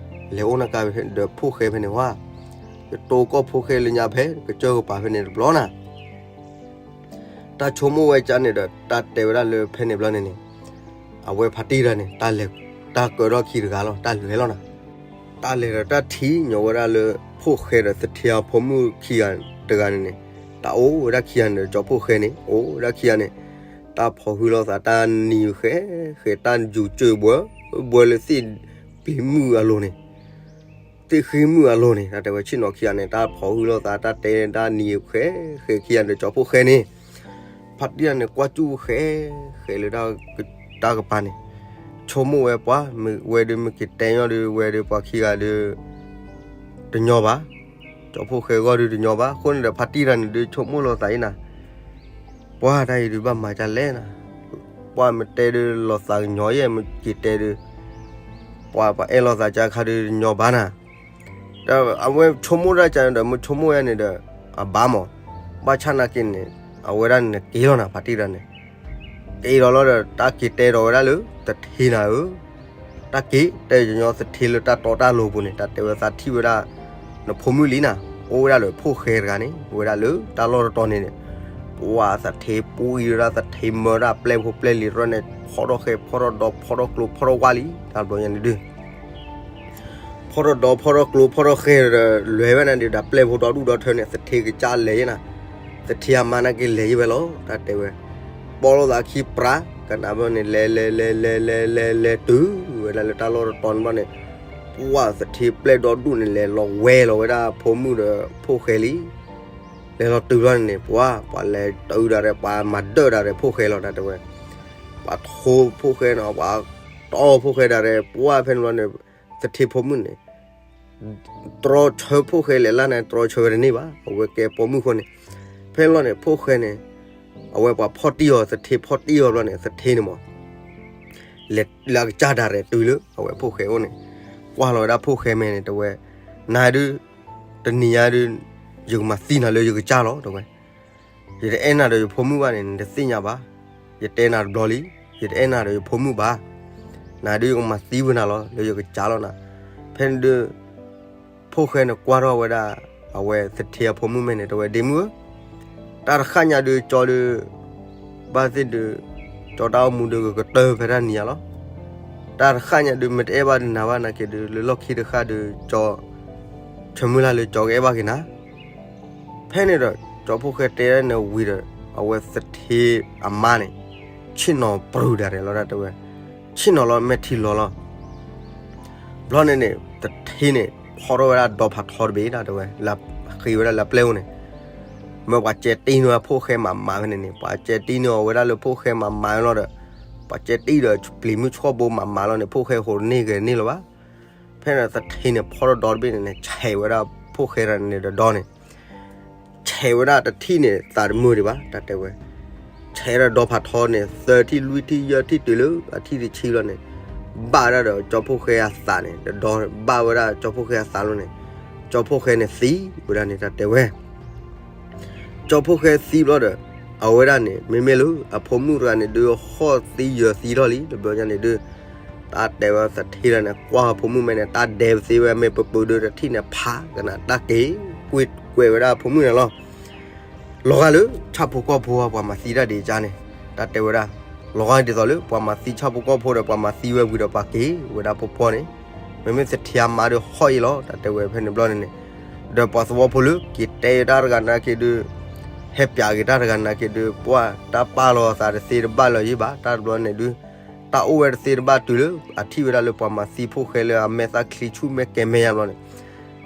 လဲၤအိၣ်နကါဒီးဖိၣ်ဃဲဖဲန့ၣ်ဝဲ, ယတိၢ်ကီၢ်ဖိၣ်ဃဲလၢညါဖဲ ကစၢၢ်ကပၤဖဲန့ၣ်တဘျီနၤ တၢ်ဆိကမိၣ်ဝဲကန့ၣ်ဒီး တၢ်တဲဝဲဒၣ်လၢဖဲန့ၣ်ဘျီန့ၣ်န့ၣ်, အဝဲဖါတံၢ်တဂၤန့ၣ် တၢ်လဲၤ တၢ်ကၢထီၣ်ခံတဂၤလီၤ တၢ်လဲၤလီၤနၤ, တၢ်လဲၤဒီးတၢ်ထံၣ်ညီဝဲဒၣ်လၢ ဖိၣ်ဃဲဒီးသထ့အဖိမုၣ်ခံဂၤတဂၤန့ၣ်န့ၣ်, တၢ်အိၣ်ဝဲဒၣ်ခံဂၤန့ၣ်ဒီး ကၠီဖိၣ်ဃဲန့ၣ် အိၣ်ဝဲဒၣ်ခံဂၤန့ၣ်, တၢ်ဖီၣ်ဟုလိာ်သး တၢ်နံၤဃဲ ဃဲ တၢ်ယူၤစၢၢ်ဘှဲ ဘှဲလၢသ့ၣ်ပျံၤမုၣ်အလိၤန့ၣ် သ့ၣ်ဃ့မုၣ်အလိၤန့ၣ် တၢ်တဲဝဲဆ့ၣ်နီၤခံဂၤန့ၣ် တၢ်ဖီၣ်ဟုလိာ်သး တၢ်တဲတၢ်နံၤဃဲ ဃဲခံဂၤဒီးကၠီဖိၣ်ဃဲန့ၣ်, ဖါတံၢ်တဂၤန့ၣ် ကွၢ်ကၠူၣ်ဃဲ ဃဲလၢ တၢ်ကပၤန့ၣ်, ဆိကမိၣ်ဝဲပှၤ ဝဲဒုးမ့ၢ်က့ၤတဲညီဒုး ဝဲဒုးပှၤခံဂၤဒီး တညီဘၣ်, ကၠီဖိၣ်ဃဲဂီၢ်ဒုးတညီဘၣ် အဃိန့ၣ်ဒီး ဖါတံၢ်တဂၤန့ၣ်ဒုး ဆိကမိၣ်လိာ်သးအံၤနၤ ပှၤတၢ်အံၤဒုးဘၣ်မၤဒ်လဲၣ်နၤ, ပှၤမ့ၢ်တဲဒုးလီၤသးကညီၤယဲၢ် မ့ၢ်က့ၤတဲဒုး, ပှၤပှၤအဲၣ်လိာ်သးကခါဒုးတညီဘၣ်နၤ, ဒီးအဝဲဆိကမိၣ်တၢ်ကန့ၣ်ဒီး မ့ၢ်ဆိကမိၣ်ယဲၢ်န့ၣ်ဒီး အဘၣ်မး, ဘၣ်ဆၣ်နာ်က့န့ၣ် အဝဲဒၣ်န့ၣ်က့ၤလီၤနၤ ဖါတံၢ်တဂၤန့ၣ်, က့ၤဒီးလီၤဒီး တၢ်က့ၤတဲဒီးဝဲဒၣ်လၢ သထ့နၤဧၢ တၢ်က့ၤတဲကညီသထ့လၢတၢ်တီတၢ်လိၤပူၤန့ၣ် တၢ်တဲဝဲသးထံၣ်ဝဲဒၣ် နဖိမုၣ်လံနၤ, အိၣ်ဝဲဒၣ်လၢဖိၣ်ဃဲတဂၤန့ၣ် ဝဲဒၣ်လၢတၢ်လီၢ်တတီၤန့ၣ်န့ၣ်, ပှၤသထ့ပူအံၤဝဲဒၣ်သထ့မၢဒၣ်ပျဲၢ်ဖိပျဲၢ်လံၤတရၢန့ၣ် ဖီထီၣ်ဃဲဖီထီၣ်ဒီဖီထီၣ်ကျိၤ ဖီထီၣ်ဝါလံ တၢ်ဘျီညါန့ၣ်ဒုး ဖီထီၣ်ဒီဖီထီၣ်ကျိၤဖီထီၣ်ဃဲဒီး လဲၤဝဲနၤဒီး ဒီးပျဲၢ်ဖိဒီဒူၣ်ဒီထၢန့ၣ် သထ့ကစၢ်လဲၤယဲနၤ, သထ့အမါနာ်က့လဲၤယဲဝဲလီၤ တၢ်တဲဝဲ, ပိာ်လိာ်သးခံပြး ကနၣ်ဘျီန့ၣ် လဲၤလဲၤလဲၤလဲၤလဲၤလဲၤလဲၤတုၤဝဲဒၣ်လၢတၢ်လီၢ်တတီၤန့ၣ်ဘျီန့ၣ်, ပှၤသထ့ပျဲၢ်ဒီဒူၣ်န့ၣ် လဲၤလီၤဝဲလီၤဝဲဒၣ်ဖိမုၣ်ဒီးဖိၣ်ဃဲလံ လဲၤလီၤတုၤဘျီန့ၣ်န့ၣ် ပှၤ ပှၤလဲၤတုၤဒၣ်ရဲၣ် ပှၤမၤဒၢၣ်ဒၣ်ရဲၣ်ဖိၣ်ဃဲလီၤ တၢ်တဲဝဲ, ပှၤထိဖိၣ်ဃဲနီၤ ပှၤတီဖိၣ်ဃဲဒၣ်ရဲၣ် ပှၤဖဲန့ၣ်ဘျီန့ၣ် သထ့ဖိမုၣ်န့ၣ် တြီဆၢဖိၣ်ဃဲလဲၤလၢ်န့ၣ် တြီဆၢဝဲတန့ၢ်ဘၣ် အဝဲကဲပိာ်မုၣ်ဃိန့ၣ်, ဖဲန့ၣ်ဘျီန့ၣ် ဖိၣ်ဃဲန့ၣ် အဝဲပှၤဖီၣ်တံၢ်အီၤ သထ့ဖီၣ်တံၢ်အီၤဘျီန့ၣ် သထ့န့ၣ်မး လဲၤလၢအကစၢ်ဒၣ်ရဲၣ်တုၤလၢအဝဲဖိၣ်ဃဲအိၣ်န့ၣ်, ကွၢ်လီၤဝဲဒၣ်ဖိၣ်ဃဲမဲာ်န့ၣ် တဲဝဲ, နၤဒုး တနံၤညါဒုး ယကမၤသံနၤလၢယကစၢ်လီၤ တဲဝဲ, ယတအဲၣ်နၤဒီးယဖိမုၣ်ဘၣ်န့ၣ် နတသ့ၣ်ညါဘၣ်, ယတဲနၤတဘျီလံ, ယတအဲၣ်နၤဒီးယဖိမုၣ်ဘၣ်, နၤဒုးယကမၤသံဝဲနၤလီၤ လၢယကစၢ်လီၤနၤ, ဖဲန့ၣ်ဒုး ဖိၣ်ဃဲန့ၣ်ကွၢ်ထီၣ်ဝဲဒၣ် အဝဲသထ့အဖိမုၣ်မဲာ်န့ၣ် တဲဝဲ ဒ့မုၣ်ဧၢ, တၢ်တဃၣ်ညါဒုးကၠီဒုး ဘၣ်သ့ၣ်ဒုး ကၠီတၢ်အိၣ်မူဒုးကကတၢၢ်ဖဲတၢ်နံၤညါလီၤ, တၢ်တဃၣ်ညါဒုး မ့ၢ်တအဲၣ်ဘၣ်ဒုးနၤဘၣ်နာ်က့ဒုး လၢလီၢ်ခံတဃၣ်ဒုး ကၠီ ဆၢမုၢ်လၢ်လၢကၠီကအဲၣ်ဘၣ်က့ၤနၤ ဖဲန့ၣ်ဒီး ကၠီဖိၣ်ဃဲတဲန့ၣ်ဝံၤဒီး အဝဲသထ့အမါန့ၣ် ဆ့ၣ်နီၤပြူၤဒၣ်ရဲၣ်လီၤ တၢ်တဲဝဲ, ဆ့ၣ်နီၤလီၤမဲာ်ထံလီၤလီၤ, ဘျီန့ၣ်န့ၣ် သထ့န့ၣ် ဖီၣ်ထီၣ်ဝဲဒၣ်ဒီဖးထီတဘ့ၣ် တၢ်တဲဝဲ လၢဃ့ဝဲဒၣ်လၢပျဲၢ်အိၣ်န့ၣ်, မ့ၢ်ပှၤကဲတံၢ်န့ၢ်ဝဲဖိၣ်ဃဲမၤမးဖဲန့ၣ်န့ၣ် ပှၤကဲတံၢ်န့ၢ်အီၤဝဲဒၣ်လၢဖိၣ်ဃဲမၤမးလီၤဒီး ပှၤကဲတံၢ်ဒီးပျံၤမုၢ်ဆှီၣ်ဘိမၤမးလီၤန့ၣ် ဖိၣ်ဃဲဃိးန့ၢ်ဂ့ၤန့ၢ်လီၤဘၣ် ဖဲန့ၣ်သထ့န့ၣ် ဖီၣ်ထီၣ်ဒီတဘ့ၣ်န့ၣ်န့ၣ် ဆဲးဝဲဒၣ်ဖိၣ်ဃဲတဂၤန့ၣ်ဒီးဒီန့ၣ်, ဆဲးဝဲဒၣ်တထံၣ်န့ၣ် သးတမုာ်ဒံးဘၣ် တၢ်တဲဝဲ, ဆဲးဝဲဒၣ်ဒီဖးထီန့ၣ် သၢထံၣ်လွံၢ်ထံၣ်ယဲၢ်ထံၣ်တုၤလၢအထံၣ်တဆံလီၤန့ၣ်, ဘၣ်ဝဲဒၣ်ဒီးကၠီဖိၣ်ဃဲအသးန့ၣ် ဒီဒီဘၣ်ဝဲဒၣ်ကၠီဖိၣ်ဃဲအသးလီၤန့ၣ်, ကၠီဖိၣ်ဃဲန့ၣ်သံဝဲဒၣ်န့ၣ် တၢ်တဲဝဲ ကၠီဖိၣ်ဃဲသံဘျီဒီး အဝဲဒၣ်န့ၣ် မ့မ့ၢ်လၢအဖိမုၣ်တဂၤန့ၣ်ဒုး ဟီၣ်သံယၢၤသံထီၣ်လံ တဘျီညါန့ၣ်ဒုး, တၢ်တဲဝဲသထ့တဂၤန့ၣ် ကွၢ်အဖိမုၣ်မဲာ်န့ၣ် တၢ်ဒဲးပသ့ဝဲ မ့ၢ်ပပူၤဒုး တထံၣ်န့ၣ်ဖးကနၣ် တၢ်က့ၤကွံာ်ကွဲးဝဲဒၣ်အဖိမုၣ်န့ၣ်လီၤ. လီၤဂာ်လၢ ဆၣ်ဖိကီၢ်ဖိ ပှၤမၤသံတၢ်ဒံးကါန့ၣ် တၢ်တဲဝဲဒၣ်, လီၤဂာ်ဒ်သိးလၢ ပှၤမၤသံဆၣ်ဖိကီၢ်ဖိဒီး ပှၤမၤသံဝဲဝံၤဒီး ပှၤက့ၤဝဲဒၣ်ဖီဖီန့ၣ်, မ့မ့ၢ်သထ့အမါဒုးဟီၣ်အံၤလီၤ တၢ်တဲဝဲဖဲန့ၣ်ဘျီန့ၣ်န့ၣ်, ဒီးပှၤသဝီဖိလၢ က့ၤတဲတၢ်တဂၤနာ်က့ဒုး ဟဲပျးက့ၤတၢ်တဂၤနာ်က့ဒုး ပှၤတၢ်ပာ်လီၤအသးတသ့တဘၣ်လၢၤယံၤဘၣ် တၢ်တဘျီန့ၣ်ဒုး, တၢ်အိၣ်ဝဲတသ့တဘၣ်တုၤလၢ အထံၣ်ဝဲဒၣ်လၢပှၤမၤသံဖိၣ်ဃဲလၢအမဲာ်သၣ်ချံဆူၣ်မဲာ်ကဲမဲာ်ညါဘျီန့ၣ်,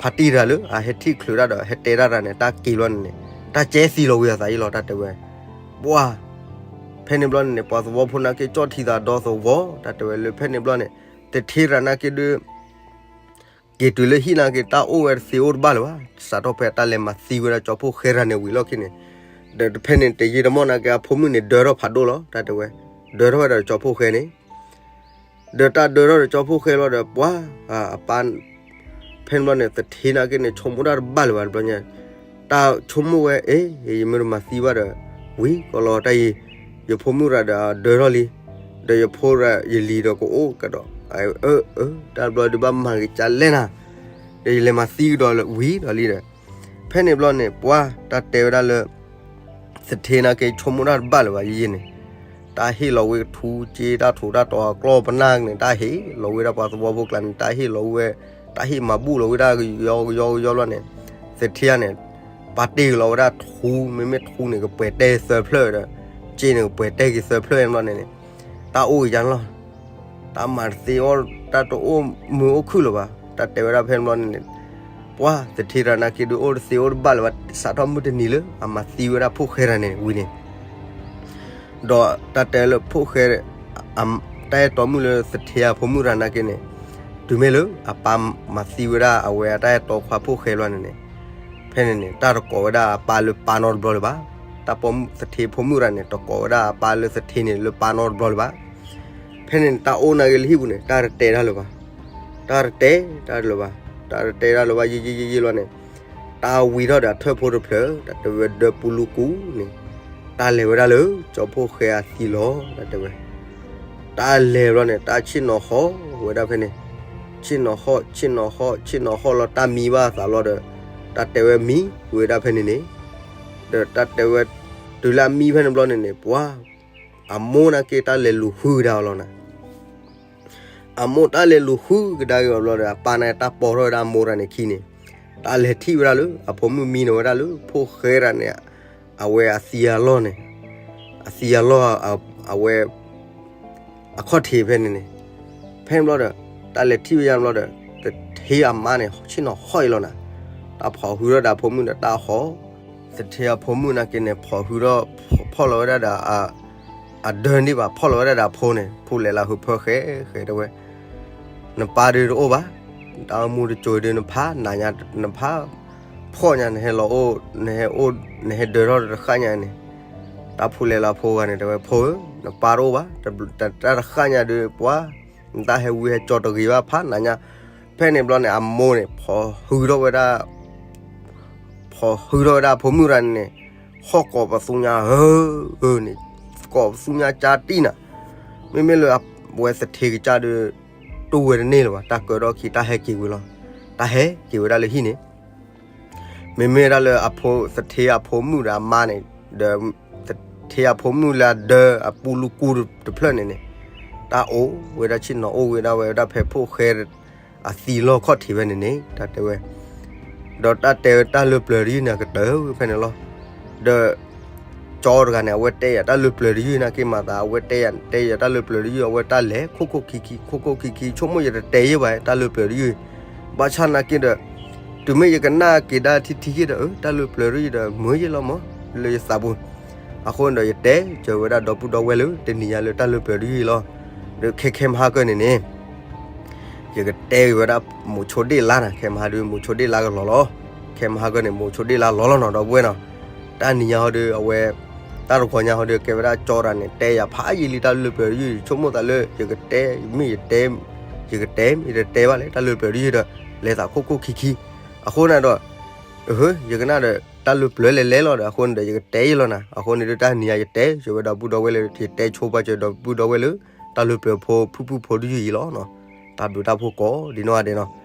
ဖ ဖးတံၢ်တၢ်လၢ အဟဲထံၣ်ချုးတၢ်ဒီး ဟဲတဲတၢ်တၢ်န့ၣ် တၢ်က့ၤဘျီန့ၣ်န့ၣ် တၢ်ကဲသံလီၤဝံၤအသးအံၤလီၤ တၢ်တဲဝဲ. ပှၤ ဖဲန့ၣ်ဘျီန့ၣ်န့ၣ် ပှၤသဝီဖိနာ်က့ကၠီၣ်ထံသးဒီသဝီ တၢ်တဲဝဲလၢဖဲန့ၣ်ဘျီန့ၣ် သထ့တၢ်နာ်က့ဒုး က့ၤတုၤလၢဟံၣ်နာ်က့ တၢ်အိၣ်ဝဲတသ့အိၣ်တဘၣ်လၢၤဘၣ်. စးထီၣ်ဖဲတၢ်လဲၤမၤသံဝဲဒၣ်ကၠီဖှိၣ်ဃဲတၢ်န့ၣ်ဝံၤလီၢ်ခံန့ၣ်, ဒီးဖဲန့ၣ်တယံာ်တမီၢ်နာ်က့ အဖိမုၣ်န့ၣ် ဒၢထီၣ်ဖးဒိၣ်လီၤ တၢ်တဲဝဲ, ဒၢထီၣ်ဝဲဒၣ်ဒီးကၠီဖှိၣ်ဃဲန့ၣ် ဒီးတၢ်ဒၢထီၣ်ဒီးကၠီဖှိၣ်ဃဲလီၤဒီး ပှၤ အပၢ် ဖဲန့ၣ်ဘျီန့ၣ် သထ့နာ်က့န့ၣ် ဆိကမိၣ်တၢ်တဘၣ်လၢၤဘၣ်တဘျီညါ, တၢ်ဆိကမိၣ်ဝဲ အ့ ယမ့ၢ်တမၤသံဘၣ်ဒီး ဝံၤကီးလီၤတၢ်အံၤ, ယဖိမုၣ်ရၤဒီးအဒၢထီၣ်လံ, ဒီးယဖိရၤယလံၤဒီးကအိၣ်ကဒီး, အၢ အၢ တၢ်ဘျီဒုးဘၣ်မၤက့ၤကလဲၣ်နၤ, ဒီးယလဲၤမၤသံကဒီးလၢဝံၤဒီးလံဒီး, ဖဲန့ၣ်ဘျီန့ၣ် ပှၤ တၢ်တဲဝဲဒၣ်လၢ သထ့နာ်က့ဆိကမိၣ်တၢ်တဘၣ်လၢၤဘၣ်ယဲန့ၣ်, တၢ်ဟ့ၣ်လီၤဝဲကထူကၠ့ တၢ်ထူးတၢ်တီၤအကျီၢ်ပနၢ်န့ၣ် တၢ်ဟ့ၣ်လီၤဝဲဒၣ်ပှၤသဝီဖိကျါန့ၣ် တၢ်ဟ့ၣ်လီၤဝဲ, တၢ်ဟ့ၣ်မၤဘူၣ်လီၤဝဲဒၣ်ကယီကယီကယီဘျီန့ၣ်, သထ့န့ၣ် ပာ်တ့ၢ်က့ၤလီၤဝဲဒၣ်ထူ, မ့မ့ၢ်ထူန့ၣ် ကပှဲၤတဲသၢဖျၢၣ်ဒီး, ကၠ့န့ၣ် ကပှဲၤတဲက့ၤသၢဖျၢၣ်ဘျီန့ၣ်န့ၣ်, တၢ်အိၣ်ကယါန့ၣ်လီၤ. တၢ်မၤတသ့အီၣ်, တၢ်တအိၣ်မုာ်အိၣ်ခုၣ်လၢၤဘၣ်, တၢ်တဲဝဲဒၣ်ဖဲန့ၣ်ဘျီန့ၣ်န့ၣ်, ပှၤ သထ့တၢ်နာ်က့ဒုးအိၣ်တသ့အိၣ်တဘၣ်လၢၤဘၣ်, စးထီၣ်မုၢ်တနံၤလၢ အမၤသံဝဲဒၣ်ဖိၣ်ဃဲတၢ်န့ၣ်ဝံၤန့ၣ် ဒီးတၢ်တဲလၢဖိၣ်ဃဲ တၢ်အဲၣ်တီမုၣ်လၢသထ့အဖိမုၣ်တၢ်နာ်က့န့ၣ်, တုၤမ့ၢ်လၢအပၢ်မၤသံဝဲဒၣ်အဝဲအတၢ်အဲၣ်တီခွါဖိၣ်ဃဲဘျီန့ၣ်န့ၣ်, ဖဲန့ၣ်န့ၣ် တၢ်တကိးဝဲဒၣ်အပၢ်လၢပၢ်နီတဘျီလၢၤဘၣ်. တၢ်ပိာ်မုၣ်သထ့ဖိမုၣ်တၢ်န့ၣ် တကိးဝဲဒၣ်အပၢ်လၢသထ့န့ၣ်လၢပၢ်နီတဘျီလၢၤဘၣ်. ဖဲန့ၣ်န့ၣ် တၢ်အိၣ်နာ်က့လၢဟံၣ်ပူၤန့ၣ် တၢ်တတဲတၢ်လၢၤဘၣ်, တၢ်တတဲတၢ်လၢၤဘၣ်, တၢ်တတဲတၢ်လၢၤဘၣ် ယံာ်ယံာ်ယံာ်ယံာ်လီၤန့ၣ်, တၢ်ဝံၤထီၣ်ဒီးအထၢၣ်ဖိတဖျၢၣ် တၢ်တဲဝဲဒၢပူလူကူန့ၣ်, တၢ်လဲၤဝဲဒၣ်လၢ ကၠီဖှိၣ်ဃဲအသံလီၤ တၢ်တဲဝဲ. တၢ်လဲၤဘျီန့ၣ် တၢ်ဆ့ၣ်နီၤဟီၣ်ဝဲဒၣ်ဖဲန့ၣ်, ဆ့ၣ်နီၤဟီၣ် ဆ့ၣ်နီၤဟီၣ် ဆ့ၣ်နီၤဟီၣ်လီၤ တၢ်မံဘၣ်အသးလီၤဒီး, တၢ်တဲဝဲမံဝဲဒၣ်ဖဲန့ၣ်န့ၣ်, ဒီးတၢ်တဲဝဲ, တုၤလၢအမံဖဲန့ၣ်ဘျီန့ၣ်န့ၣ် ပှၤ အမိၢ်နာ်က့တၢ်လဲၤလူၤဃုကဒါအီၤလီၤနၤ. အမိၢ်တၢ်လဲၤလူၤဃုကဒါက့ၤအီၤဘျီဒီး အပၢ်န့ၣ်တၢ်ပိာ်ထီၣ်ဝဲဒၣ်အမိၢ်တၢ်န့ၣ်ခံန့ၣ်, တၢ်လဲၤထံၣ်ဝဲဒၣ်လၢ အဖိမုၣ်မံန့ၢ်ဝဲဒၣ်လၢ ဖိၣ်ဃဲတၢ်န့ၣ်, အဝဲအသံအလီၢ်န့ၣ်, အသံအလီၢ်, အဝဲ အခီၣ်ထံးဖဲန့ၣ်န့ၣ်, ဖဲန့ၣ်ဘျီဒီး, တၢ်လဲၤထံၣ်ဝဲဒၣ်ဘျီဒီး, သထ့အမါန့ၣ် ဆ့ၣ်နီၤဟီၣ်အံၤလီၤနၤ. တၢ်ဖီၣ်ဟုထီၣ်ဒီးအဖိမုၣ်ဒီးတၢ်ဟီၣ်, သထ့အဖိမုၣ်နာ်က့န့ၣ် ဖီၣ်ဟုထီၣ်, ဖီၣ်လီၤဝဲဒၣ်ဒီး အဒၢန့ၣ်ဘၣ် ဖီၣ်လီၤဝဲဒၣ်ဒီးအဖိန့ၣ် ဖိလဲၤလၢဟုဖၢဃဲဃဲတဲဝဲ, နပၢ်ဒုးတအိၣ်ဘၣ်, တၢ်အိၣ်မူတစိၤဒုးနဖးနးညါ, နဖးဖှီၣ်ညါ နဟဲလီၤအိၣ်, နဟဲအိၣ်, နဟဲဒၢထီၣ်တဃၣ်ညါန့ၣ်, တၢ်ဖိလဲၤလၢအဖိဂၤန့ၣ် တဲဝဲ ဖိဧၢ, နပၢ်တအိၣ်ဘၣ်, တၢ်တဃၣ်ညါဒုး ပှၤ နတၢ်ဟဲဝံဟဲကၠီတဂ့ၤဘၣ် ဖးနးညါ. ဖဲန့ၣ်ဘျီန့ၣ် အမိၢ်န့ၣ် ဖီၣ်ဟုထီၣ်ဝဲဒၣ် ဖီၣ်ဟုထီၣ်ဝဲဒၣ်အဖိမုၣ်တဂၤန့ၣ်, ဟီၣ်ကိးပသူညါဧၢ, န့ၣ်, ကိးပသူညါကၠါတံၢ်နၤ, မ့မ့ၢ်လၢအဝဲသထ့ကစၢ်ဒီး တူၢ်ဝဲတန့ၢ်လၢၤဘၣ်, တၢ်ကၢထီၣ်ခံ တၢ်ဟဲက့ၤဝဲလီၤ, တၢ်ဟဲက့ၤဝဲဒၣ်လၢဟံၣ်န့ၣ် မ့မ့ၢ်ဒၣ်လၢအဖိသထ့အဖိမုၣ်ဒီးအမါန့ၣ်, ဒီးသထ့အဖိမုၣ်လၢအဒၢအပူလူကူတဖျၢၣ်န့ၣ်န့ၣ်, တၢ်အိၣ်ဝဲဒၣ်ဆ့ၣ်နီၤအိၣ်ဝဲဒၣ်ဝဲဒၣ်ဖဲဖိၣ်ဃဲအသံလီၢ်ခီၣ်ထံးဖဲန့ၣ်န့ၣ် တၢ်တဲဝဲ, ဒီးတၢ်တဲဝဲတၢ်လၢပျၢၤတယုၢ်န့ၣ် အကတၢၢ်ဝဲဖဲန့ၣ်လီၤ. ဒီး ကၠီတဂၤန့ၣ် အဝဲတဲယၤတၢ်လၢပျၢၤတယုၢ်နာ်က့မၤသး အဝဲတဲယၤ တဲယၤတၢ်လၢပျၢၤတယုၢ် အဝဲတၢ်လဲၤခိၣ်ခိၣ်ခံခံ ခိၣ်ခိၣ်ခံခံ ဆိကမိၣ်ယတတဲယဲၢ်ဘၣ် တၢ်လၢပျၢၤတယုၢ်, ဘၣ်ဆၣ်နာ်က့ဒီး တုၤမ့ၢ်ယကနၣ်က့ၤဒၣ်ထံထံယဲၢ်ဒီး အၢ တၢ်လၢပျၢၤတယုၢ်ဒီး မုာ်ယဲၢ်လီၤမး လၢယသးပူၤ, အဃိန့ၣ်ဒီး ယတဲစၢၤဝဲဒၣ်ဒီပုၢ်ဒီဝဲၢ်လၢတနံၤညါလၢတၢ်လၢပျၢၤတယုၢ်အံၤလီၤ. ဒီးခဲခဲမဟါကၢန့ၣ်န့ၣ် ယကတဲက့ၤဝဲဒၣ်မိၤဆိဒ့ၣ်လါနၤ ခဲမဟါဒုး မိၤဆိဒ့ၣ်လါကလီၤလီၤ, ခဲမဟါကၢန့ၣ် မိၤဆိဒ့ၣ်လါလီၤလီၤနီၤ ဒီပုၢ်ဝဲၢ်နီၤ, တၢ်နံၤညါဟီဒီး အဝဲ တၢ်တဂီၤညါဟီဒီး ကဲဝဲဒၣ်ကၠီတဂၤန့ၣ် တဲယၤဖးယံာ်လံ တၢ်လၢပျၢၤတယုၢ် ဆိကမိၣ်သးလၢ ယကတဲ မ့ၢ်ယတဲ ယကတဲ မ့ၢ်ယတတဲဘၣ်လဲၣ် တၢ်လၢပျၢၤတယုၢ်ဒီး လဲၤသးခိၣ်ခိၣ်ခံခံ, အဃိန့ၣ်ဒီး ယကနၣ်ဒီး တၢ်လၢပျၢၤလဲၤလဲၤလီၤဒီး အဃိန့ၣ်ဒီး ယကတဲယဲၢ်လီၤနၤ, အဃိန့ၣ်ဒီး တၢ်နံၤညါယတဲစၢၤဝဲဒီပုၢ်ဒီဝဲၢ်လၢ ယတဲဆိပာ်စၢၤဒီပုၢ်ဒီဝဲၢ်လၢ တၢ်လၢပျၢၤဖိ ဖုၣ်ဖုၣ်ဖိတယုၢ်အံၤလီၤနီၤ, တၢ်ဘျုးတၢ်ဖှိၣ်ကိးဒ်နီၢ်ဂၤဒဲးနီၤ.